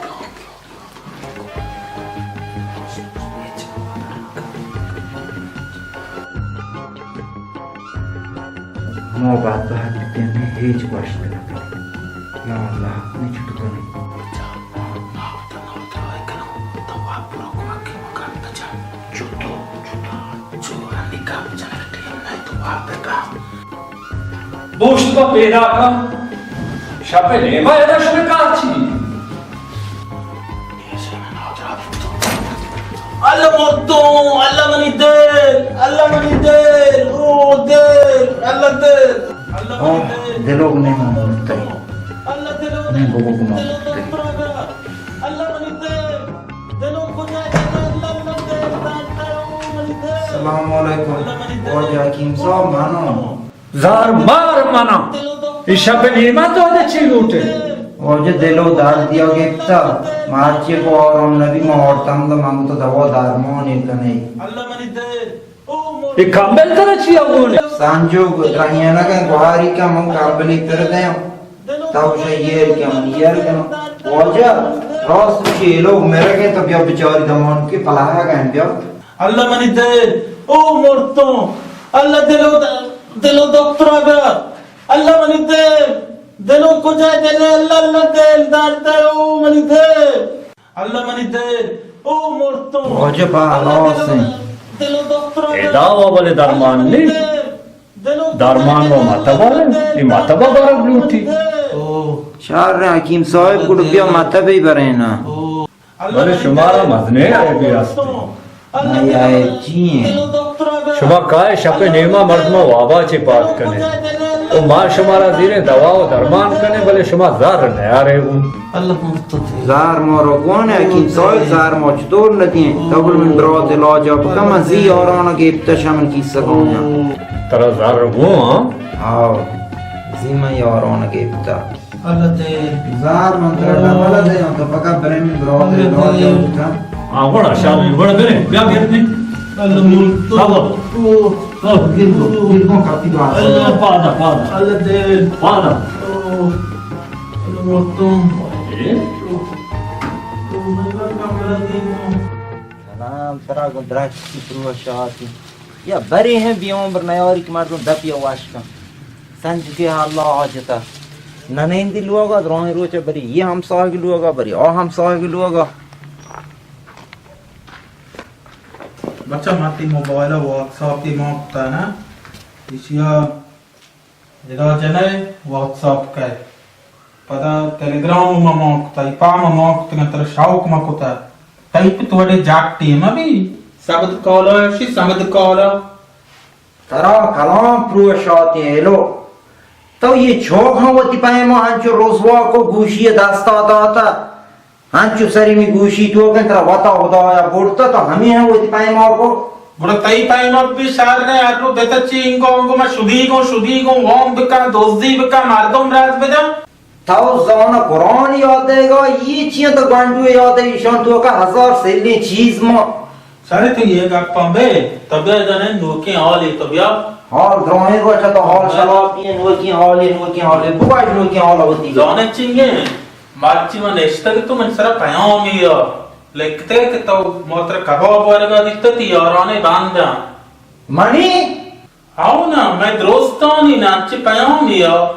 ما بدبخت بیتیں، ہیچ گوشت نہ کنیں۔ یا اللہ، نی چطور کنیں؟ چطور، چطور؟ چو ہنی کم جنگ ٹیم نہ تو آپ بہ۔ بوشت پہ پیداکاں، شپ ءِ نیما ادا شمئے کار چی؟ اللہ مردوں، اللہ منی دل، اللہ منی دل، او دل، اللہ دل، اللہ منی دل۔ دلوگ نے من مرتئی۔ اللہ دلو، نے بگو گما دلو مرتئی۔ دل پراگا، اللہ منی دل، دلو کجا جگہ، اللہ منی دل، دل، دل، او منی دل۔ السلام علیکم۔ اللہ منی دل۔ واجہ حکیم صاحب، مانو۔ زار مار منا۔ اے شپ ءِ نیما تو ادا چی لوٹے؟ واجہ دل ءَ درد دیا گپتا۔ مرچی کو آرام نبی، ما آرتم دا من تو دوا درمان کنے۔ اے کمبل ترا چی ءَ گون؟ سانجو درہیانا کن گواری کا من کمبلی پر دیاں۔ تو شہ ایر کن، من ایر کن۔ واجہ راست چیلو مرگے تو بیا بچاری دمان کے پلاہا گن بیا۔ اللہ منی دل، او مرتوں، اللہ دلو، دلو دکترا بیا، اللہ منی دل، دلو کجا دل، اللہ، اللہ دل، درد، او منی دل، اللہ منی دل، او مرتوں۔ واجہ با ہلاس ہیں۔ دلو دکترا بیا۔ ادا و بلے درمان نہیں۔ درمان و مطبع ہے، یہ مطبع برگ لوٹی۔ شر حکیم صاحب گڑ بیا مطبع ہی برے نا۔ بلے شمارا مزنیں عیبے است۔ نہ، یہ عیب چی ہیں؟ شما کائے شپ ءِ نیما مردماں وابا چہ پاد کنے۔ او ما شمارا زیریں دوا و درمان کنے، بلے شما زر نیارے گوں۔ زر ما رو گون ہے، حکیم صاحب، زر ما چطور ندیں؟ تو بل من برات علاج بکن، من زی آرانا گپتش من کیسہ گون۔ ترا زر گون؟ ہاں۔ زی من یاران گپتا۔ اللہ دے۔ زار من ترا ڈبل دے، تو پکا برے من برا دے، اللہ دے۔ ہاں، بڑا شاہ، بڑا برے، بیا گپت نے۔ اللہ ملک تو۔ بابا۔ او۔ او۔ دل کو، دل کو کافی دعا۔ اللہ پادا، پادا۔ اللہ دے۔ پادا۔ او۔ اللہ ملک تو۔ اے؟ سلام، ترا گوں درشتی پروشاتی۔ یا برے ہیں بی عمر نیاری کہ مردم دپی واش کن۔ سنجکے حالا حاجتا۔ ننندی لوگا، درائیں روچ بری یہ ہمساہگ لوگا، بری آ ہمساہگ لوگا۔ بچہ، ما تی موبائل واتساپی ما کتا نا، ایشیا ادا جنئے واتساپ کئے۔ پدا ٹیلیگرام ما ما کتا، ای پا ما ما کتا، تر شوق ما کتا۔ ٹائپ تو وڑے جاک ٹیم ابھی۔ سبد کالا شی، سمد کالا۔ ترا کلام پروشاتی ایلو۔ تو یہ چوک ہم وتی پیما ہنچو رسوا کو گوشی دستا داتا۔ ہنچو سری می گوشی تو کن ترا وتا خدایا برتا تو ہمی ہم وتی پیما کو۔ گڑا تئی پیما بھی شر نے، ہر رو بتا چی انگو انگو ما شدی گو، شدی گو، وام بکا، دزدی بکا، مردم راز بدا۔ تو زانا قرآن یاد دے گا، یہ چیئے تو گنڈو یاد دے، ایشان تو کا ہزار سلیں چیز ما۔ سر تو یہ گپاں بے، تو بیا جنے نوکیں حالی تو بیا۔ حال دراہیں روچا تو حال شلا پیے، نوکیں حالی، نوکیں حالی، بواج نوکیں حالا ہوتی۔ زانے چنگے، مرچی من اشتگ تو من سرا پیامی یا لکھتے کہ تو موتر کباب ورگا دیتا تی یارانے باندھا۔ منی؟ ہاو نا، میں درستانی نا انچی پیامی یا۔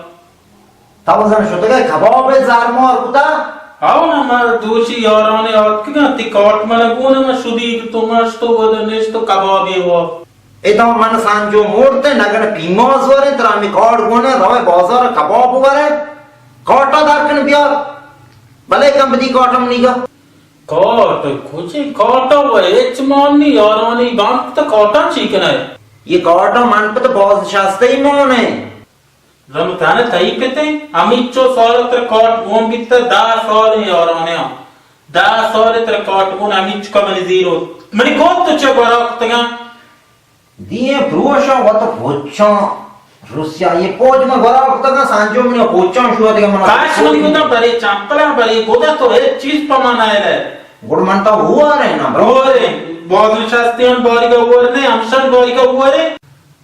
تو زن شتگئے کباب زرمار کتا؟ ہاو نا، ما دوشی یارانے آتکگاں، تی کارٹ من گون، ما شدیگ تو ما شتو ود نشتو کبابی وا۔ ادا من سانجو مورتے، نگن پیماز ورے، ترا ہمی کارٹ گونے، روے بازار کباب ورے، کارٹا در کن بیار۔ بلے کم بدی کارٹ منیگا۔ کارٹ کچی کارٹا و ہچ مان نی یارانی بانک تو کارٹا چی کنے؟ یہ کارٹا من پہ تو بازنشستہ ہی مانے۔ زانو تانے تئی پتے، ہمیچو سال تر کارٹ گون بیتا، دہ سال ہیں یارانے ہاں۔ دہ سال تر کارٹ گون ہمیچو کا منی زیرو۔ منی گون تو چہ گورا کتگاں؟ دیئے پروشاں وت پوچاں۔ روسیا یہ پوچ من گورا کتگاں، سانجو منی پوچاں شو دیگا من۔ کاش منی گودا برے چمپلا برے گودا تو ایک چیز پما نہ ہے۔ گڑ من تو ہوا رہے نا، برو۔ ہوا رہے۔ بازنشستیان باریگا ہوا رہے، ہمشان باریگا ہوا رہے۔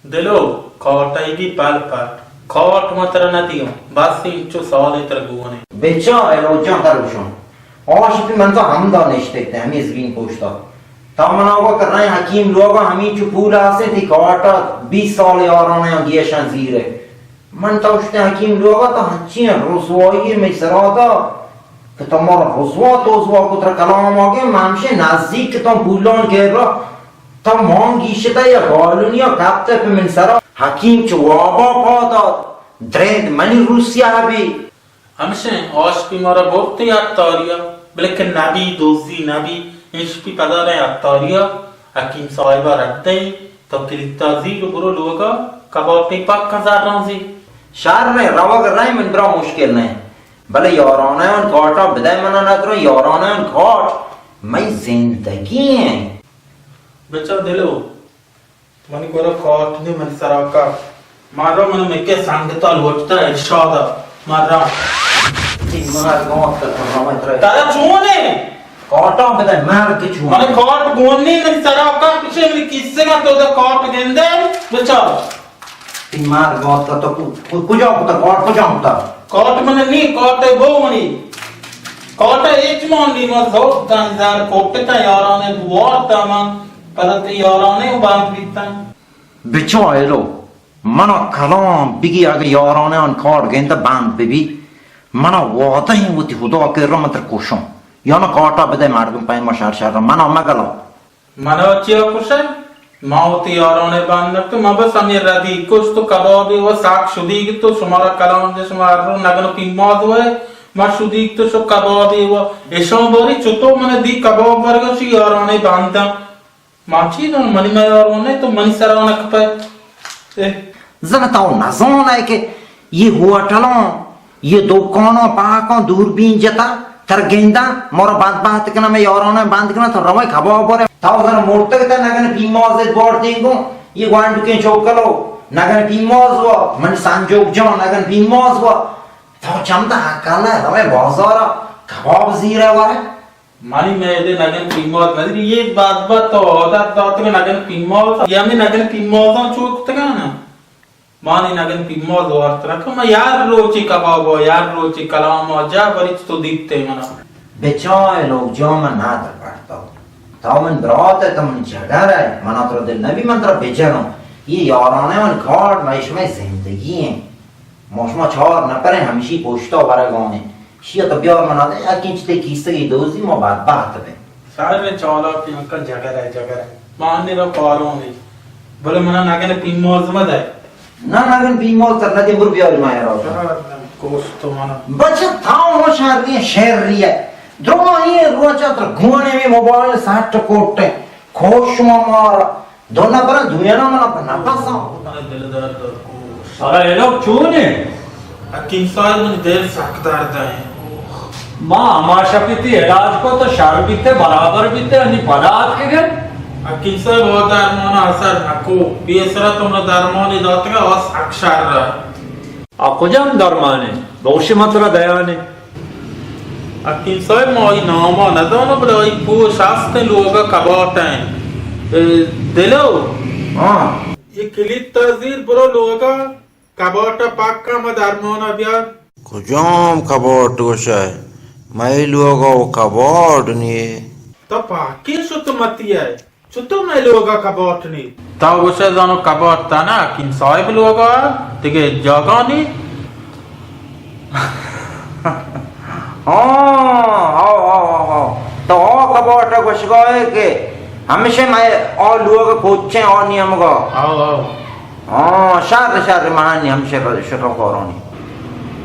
دلو، کاٹ ای بی پل پٹ، کاٹ ما ترا نہ دیاں، بس انچو سال تر گونے۔ بچار لوجاں تر گوشاں۔ آش پی من تو ہمدا نشتگ تے ہمیں زمین پوشتا۔ تا منا ہوا کہ رہے حکیم لوگا ہمیں چو پول آسے تی کاٹا بیس سال یارانا یا گیشاں زیرے۔ من تو اشتے حکیم لوگا تو ہنچی رسوائی میں سرادا کہ تو مارا رسوا تو رسوا کو ترا کلام آگے، من ہمشے نزدیک کہ تو پولان گیرا۔ تو مان گیشتہ یا گالونیا کپتہ پہ من سرا۔ حکیم چو وابا پا دات، درند منی روسیا بی۔ ہمشیں آشپی مارا برتی عطاریا، بلکہ نبی، دوزی نبی، انشپی پدا رہے عطاریا، حکیم صاحبا رد دئی، تو کلیتا زیر و برو لوگا، کباب پی پاک کن زران زی۔ شر رہے، روگ رہے من برا مشکل نہیں۔ بلے یارانیان کاٹا بدے منا ندرو، یارانیان کاٹ مئی زندگی ہیں۔ بچا دلو، منی گورا کارٹ نی، منی سرا کار۔ مارا من مکے سنگتا لوٹتا ارشادا۔ مارا۔ تی مار گوت تا تو ہمیں ترے۔ ترا چونے؟ کارٹا بدے مار کے چون۔ من کارٹ گون نی، منی سرا کار کچے، منی کیسے گا تو دا کارٹ گندے، بچا۔ تی مار گوت تا تو کو-، کو-، کجا کتا، کارٹ کجا کتا؟ کارٹ من نی، کارٹ بو منی۔ کارٹ ایچ مان نی، ما زوت دن زر کوپتا یارانے بوارتا من۔ پدا تئی یارانے و بند بیتن۔ بچو ایلو، منا کلام بگی اگہ یارانے آن کارڈ گندہ بند ببی، منا وعدہ ہیں وتی خدا کرا من تر کشم۔ یا نہ کارٹا بدے مردم پیما شر شر منا مگلا۔ منا چیا کشے؟ ما وتی یارانے بند نکتو، ما بس ہمیں ردی کشت و کبابی و ساک شدیگ تو شمارا کلام دے شما ہر رو نگن پیماز و ما شدیگ تو شو کبابی و اشان باری چطور من دی کباب ورگا شی یارانے بندم۔ ما چی دون؟ منی میار و نہ تو منی سرا نہ کپئے۔ اے۔ زن تو نزان ئے کہ یہ ہوٹلاں، یہ دکاناں پاکاں دوربین جتا، تر گنداں، مارا بدبخت کناں، میں یارانا بند کناں، تو روئے کباب برے۔ تو زن مرتگ تا نگن پیماز بار دینگو، یہ گوانڈکیں چوکلو۔ نگن پیماز وا، من سنجوک جان نگن پیماز وا۔ تو چند اکل ءَ روئے بازار ءَ کباب زیرے ورے؟ منی میدے نگن پیماز ندری، یہ بد بد تو عادت داتگ نگن پیماز، یہ ہمیں نگن پیمازاں چوک تگانا۔ مانی نگن پیماز وارت رکھ، ما یار روچی کباب و یار روچی کلام و جا بریچ تو دیتے منا۔ بچائے لوگ جو من نہ در پڑتا۔ تا من برات ہے، تا من جگر ہے، منا ترا دل نبی من ترا بجنوں۔ یہ یارانے من کارڈ، ما شمئے زندگی ہیں۔ ما شما چار نفر ہیں، ہمشی پشتا ورگانے۔ شیا تو بیار منا دے، یکیں چتے کیسگی دوزی ما بدبخت بیں۔ سر چالاک انکا جگر ہے، جگر ہے۔ ما انی را پارون دی۔ بلے منا نگن پیماز مدے۔ نہ، نگن پیماز تر ندی، برو بیاری ما یارا۔ کوست تو منا۔ بچہ تھا ہو شر دی، شر ری ہے۔ درو ما یہ روچا تر گونے میں موبائل ساٹ کوٹے۔ خوش ما مارا۔ دو نفر دنیا نا منا پر نفس آں۔ منا دل درد کو۔ سارا اے لوگ چون ہے؟ حکیم صاحب، منی دل سک درد ہے۔ ما ہما شپی تی علاج کو تو شر بیتے، برابر بیتے، انی پدا آتکگے؟ حکیم صاحب، آ درمان اثر نکو۔ پیسرا تو منا درمانی داتگا، آ سک شر ہے۔ آ کجام درمانے؟ بوشی مترا دیانے۔ حکیم صاحب، ما آئی ناما ندانو، بلے آئی پوش ہست ہیں، لوگا کباٹ ہیں۔ اے، دلو۔ ہاں۔ یہ کلیت تازیر، برو لوگا کباٹا پاکا ما درمانا بیار۔ کجام کباٹ گوشے؟ مئے لوگا و کباٹ نیے۔ تو پاکی شت متی ہے۔ چتو مئے لوگا کباٹ نی؟ تا گوشے زانو کباٹ تا نا حکیم صاحب لوگا، دگہ جاگا نی۔ ہاں، ہاں، ہاں، ہاں، ہاں۔ تو آ کباٹ گوشگا ہے کہ ہمیشہ مئے آ لوگ کوچیں آ نیمگا۔ آؤ، آؤ۔ ہاں، شر، شر، مہانی ہمیشہ شتو کارانی۔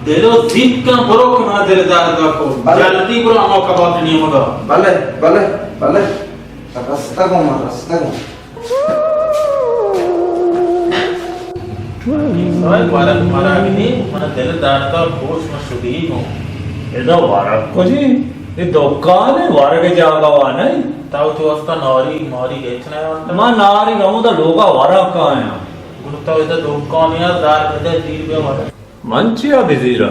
دلو زیت کن برو کہ منا دل درد کو۔ بلے۔ جلدی برو ہما کباٹ نیمگا۔ بلے، بلے، بلے۔ رستگوں من، رستگوں۔ سوائے ورگ مرگ نی، من دل درد ء گوش من شدی گوں۔ ادا ورگ کجی؟ اے دکان ہے، ورگ جاگہ وا نہیں۔ تو تو واسطہ ناری ماری گئے تھے نا؟ ما ناری گاؤں دا لوگا ورگ کایاں۔ گڑا تو ادا دکان یا دار بدے دیر بے ورگ۔ من چیا بزیرا؟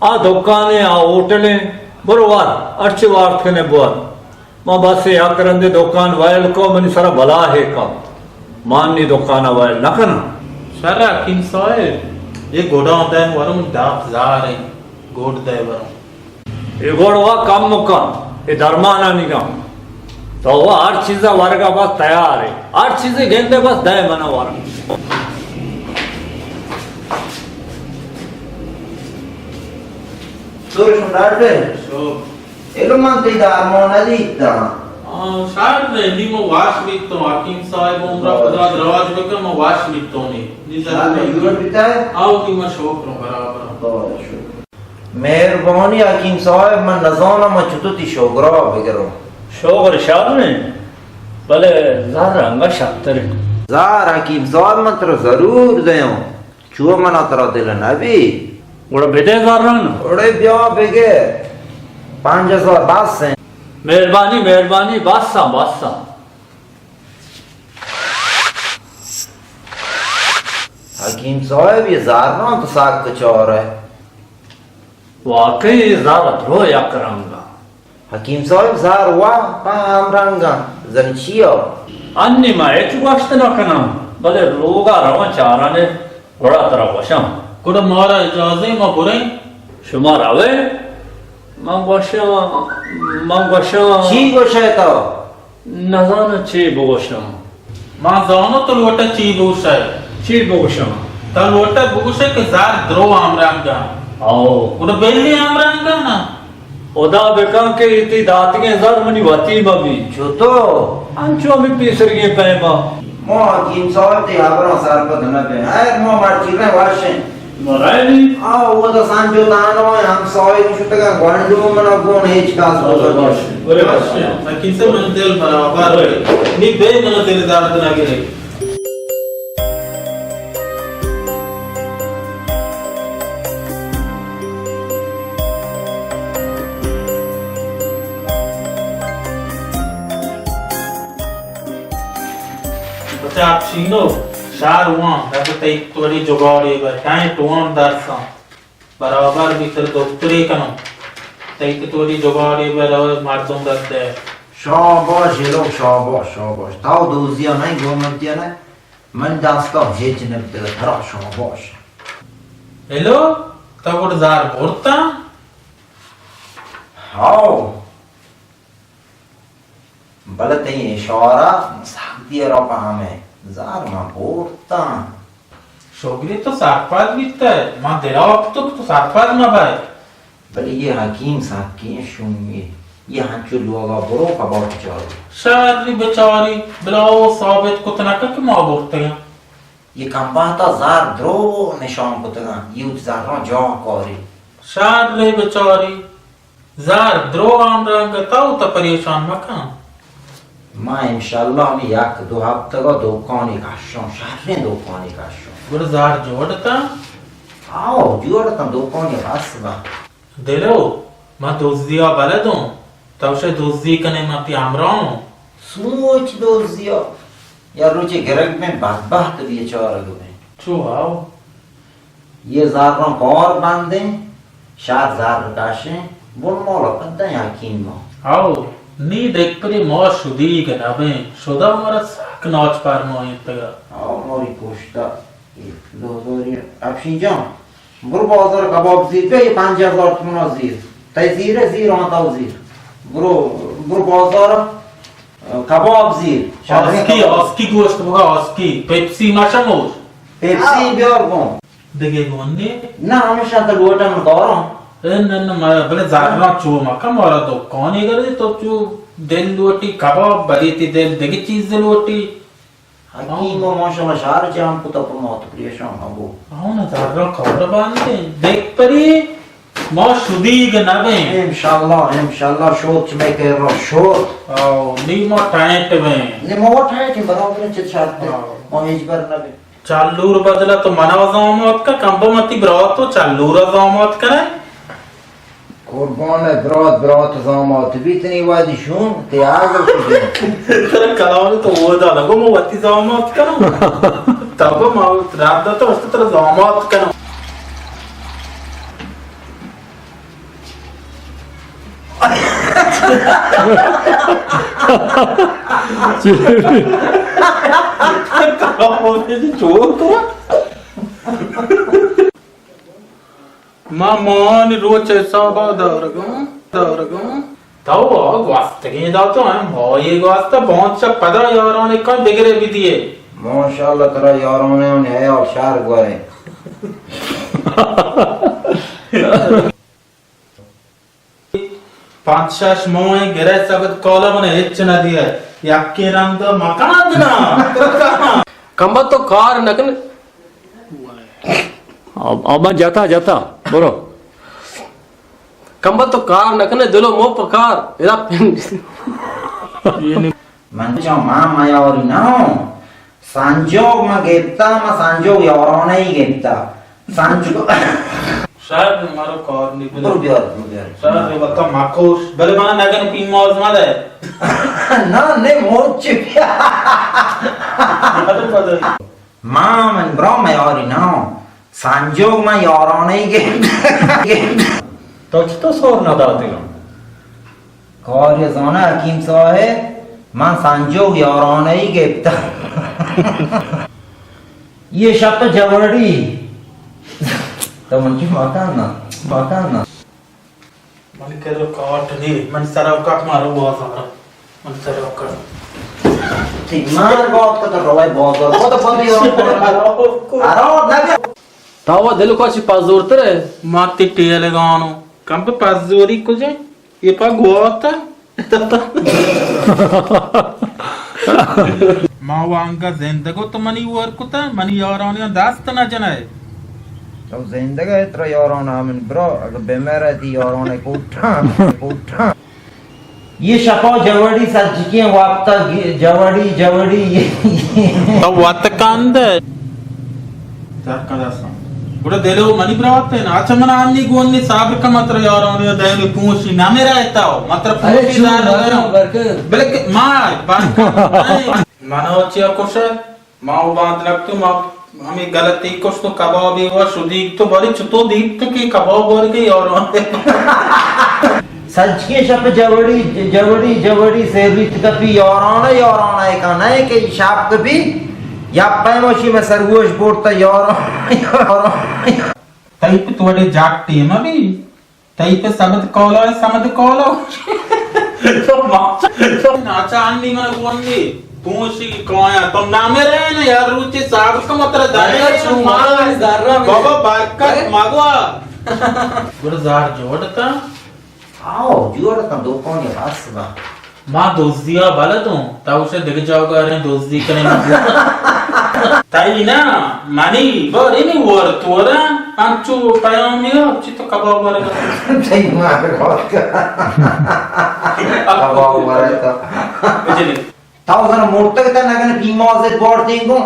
آ دکانے، آ ہوٹلیں، برو وار، ہرچی وارت کنے بوار۔ ما بس یک رندے دکان وائل کو، منی سرا بلاہے کا۔ ما نی دکانا وائل نہ کناں۔ شر حکیم صاحب، یہ گوڈاں دین وروں، داپ زاریں، گوڈ دے وروں۔ اے گوڑ وا کم مکن، اے درمانانی گم۔ تو وا ہر چیزا ورگا بس تیار ہے۔ ہر چیزے گندے بس دے منا ورگ۔ تو شو ڈاکٹر؟ شو۔ ایلو من تی درمان ندیتا۔ آ، شاید نہیں، نی ما واش بیتوں، حکیم صاحب عمرہ خدا دراج بکن، ما واش بیتوں نی۔ نی شاید ضرور نہیں۔ جوڑ بیتا ہے؟ آؤ، نی ما شوق رو برابر۔ بہت شکر۔ مہربانی حکیم صاحب، من نزاناں من چطور تی شوگرا بگروں۔ شوگر شر نہ، بلے زر انگا شرتر انت۔ زر حکیم صاحب من ترا ضرور دیاں، چو منا ترا دل نبی۔ گڑا بدے زران۔ گڑے بیا بگر، پنج ہزار بس ہیں۔ مہربانی، مہربانی، بس آں، بس آں۔ حکیم صاحب، یہ زران تو سک چار ہے۔ واقعی زر درو یک رنگ ء۔ حکیم صاحب، زر وا پہ ہم رنگ ء، زن چیا؟ انی ما ہچ گوشت نہ کناں، بلے لوگ ء رواں چاران ء گڑا ترا گوشاں۔ گڑا مارا اجازہ ما بریں؟ شما روے؟ من گوشاں، من گوشاں۔ چی گوشے تو؟ نزاناں چے بگوشاں۔ ما زانو تو لوٹے چی بگوشے۔ چی بگوشاں؟ تو لوٹے بگوشے کہ زر درو ہمرنگاں۔ او۔ گڑا بلی ہمرنگاں نا۔ خدا بکن کہ اے تئی داتگیں زر منی وتی مہ بی۔ چتو؟ انچو ہمے پیسریگیں پیما۔ ما حکیم صاحب تئی ہبراں سرپد نہ بیں۔ ہیر ما مرچی رہ وشیں۔ مرائے نی؟ آ، او تو سانجو تانو ہے، ہم سوائے شتگا گوانڈو منا گون ہیچ کاس بزرگ۔ بلے بس، بس۔ حکیم صاحب، من دل برابر۔ بلے۔ نی بے منا دل درد نہ گرے۔ بچہ آپ شینو۔ دار وان، رب تئی توری جگاڑے بہ، ٹائیں ٹوان درساں۔ برابر بیتر دکترے کنوں۔ تئی توری جگاڑے بہ، رو مردم رد دے۔ شاباش ایلو، شاباش، شاباش۔ تاو دوزیا نہیں، گورنمنٹیا نہیں۔ من داستا ہچ نبدہ، ترا شاباش۔ ایلو، تو گڑ زار بورتا؟ ہاو۔ بلے تئی اشارہ سک دیر ءَ پہم ءَ، زار من بورتاں۔ شگری تو سرپد بیتہ، من دل ءَ کتو کہ تو سرپد مہ بئے۔ بلے یہ حکیم سکیں شومے، یہ ہنچو لوگا برو کباب چارو۔ شری بچاری، بلا او ثابت کت نہ کہ ما برتگاں۔ یہ کمباتا زار درو نشان کتگاں، یہ وت زراں جان کاری۔ شری بچاری۔ زر درو آن رنگ، تو تا پریشان مکن۔ ما انشاءاللہ ہمیں یک دو ہفتگا دکانی کشاں، شریں دکانی کشاں۔ گڑا زر جوڑتا؟ آو، جوڑتا دکانی بس با۔ دلو، ما دزدیا بلدوں، تو شے دزدی کنے ما تی ہمراہوں۔ سوچ دزدیا، یا روچے گرگ میں بدبخت بیچارگ میں۔ چو آو؟ یہ زراں کار بندیں، شر زر کشیں، بن مولا پدیں حکیم ما۔ ہاو، نی دگپری ما شدیگ نبیں، شدا مارا سک ناچ فرمائینتگا۔ ہاو، ماری پشتا، یہ دو ہزاری۔ افشین جان، برو بازار کباب زیر، بیا یہ پنج ہزار تومنا زیر۔ تئی زیر، زیر آن تاو زیر۔ برو، برو بازار، کباب زیر۔ آسکی، آسکی گوشت بگا، آسکی۔ پیپسی مشموش۔ پیپسی بیار گون۔ دگہ گون نی؟ نہ، ہمیشہ تو لوٹا من داروں۔ اے نہ، نہ، ما بلے زرنا چو مکن، مارا دکانی گردی تو چو دل لوٹی، کباب بری تی دل دگہ چیز لوٹی۔ حکیم و ماشاءاللہ شہر جام کتا پر موت پریشان ابو۔ ہاں، نہ زرنا کار باندے۔ دیکھ پری، ما شدیگ نبیں۔ انشاءاللہ، انشاءاللہ شوت چمے کہ رو شوت۔ آو، نی ما ٹائٹ بیں۔ نی ما ٹائٹ برابر چت شرط۔ آو۔ ما ہیچ بر نبیں۔ چلور بدلا تو منا زامات کا، کمبا متی برات تو چلورا زامات کنے۔ قربان برات، برات زامات بیتنی وادی شون، تے آگر کجے۔ ترا کلام تو وہ دا لگو، مو وتی زامات کنو۔ تب ما رات دا تو است ترا زامات کنو۔ ما ماہانی روچ حسابا دارگاں، دارگاں۔ تو آ گوستگیں داتو ہم ماہی گوستہ بانچ شپ پدا یاران کن بگرے بدیے۔ ماشاءاللہ ترا یاران ہم حیال شہر گورے۔ پنچ شش ماہ گرے سبت کالا من ہچ نہ دیئے۔ یکے رند مکان دنا۔ کمبا تو کار نکن۔ آ، آ، من جتا، جتا، برو۔ کمبا تو کار نکنے، دلو مو پکار۔ ادا پن۔ من چو ما میاری نہ ہوں۔ سنجوگ ما گپتا، ما سنجوگ یارانہ ہی گپتا۔ سنجوگ۔ شاید مارو کار نہیں بنے۔ برو بیار، برو بیار۔ شاید وقتا مکوش۔ بلے منا نگن پیماز مدے۔ نہ، نے موچ پیا۔ مدے، مدے۔ ما من برا میاری نہ۔ سنجوگ من یارانہ ہی گپتا۔ تو چطور سور نہ داتے گا؟ کار زانہ حکیم صاحب، من سنجوگ یارانہ ہی گپتا۔ یہ شپ جوڑی۔ تو من کی مکان نا، مکان نا۔ من کرو کاٹ نہیں، من سر اوقات مارو بازار۔ من سر اوقات۔ ٹھیک، مار بات کا تو روای بازار۔ وہ تو بند یار۔ اراد نہ۔ تاوا دل کو اچھی پزورتر ہے۔ ماتی ٹیل گانو۔ کم پہ پزوری کجے؟ یہ پا گواتا۔ ما وانگا زندگو تو منی ور کتا، منی یارانیاں دست نہ جنائے۔ تو زندگ ہے ترا یاران آمن برو، اگر بمیرہ تی یاران کوٹا، کوٹا۔ یہ شپا جوڑی سجکیں وقتا گی-، جوڑی، جوڑی۔ تو وت کند۔ در کداساں۔ گڑا دلو منی برات ہے نا، اچھا من آنی گونی صبر کا متر یارانی دینی پونشی نہ میرا ہے تو، متر ارے پونشی چون دار بارو دارو۔ برکت۔ بلکہ ما برکت۔ من چیا کشے؟ ما او باند نکتو، ما ہمیں غلطی کش تو کبابی و شدیگ تو باری چطو دیت کہ کباب ورگے یاران۔ سجکیں شپ جوڑی، جوڑی، جوڑی سیریت کپی یاران، یاران ہے کہ نہ کہ شپ کپی یا پیموشی میں سروش بورتا یاران، یاران۔ تئی پت وڑے جاک ٹیم ابھی۔ تئی پہ سبد کولا ہے، سمد کولا۔ تو ما-، تو ناچا انی من گوندی۔ تو شی کایا، تو نامے رہے نا یار، روچی صاحب کا مطلب دائے ارے، چون مال۔ مال زر رہا بابا، برکت اے؟ مگوا۔ گڑا زار جوڑ تا؟ آؤ، جوڑ تا، دو پونی بس با۔ ما دزیا بلدوں، تا اسے دگہ جاگہ رہے دزی کنے ما۔ تئی نا، منی، باری نی ور تو را، انچو پیامی ہو، چی تو کباب ورگا۔ تئی مار بات کر۔ کباب ورگا۔ بجلی۔ تاو زن موٹگ تا نگن پیماز بورتینگو۔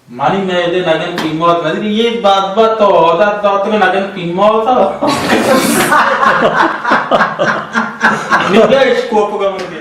منی میدے نگن پیماز، نظری یہ بات بات تو عادت دات نگن پیماز تا۔ نگہ اشکوپ گم۔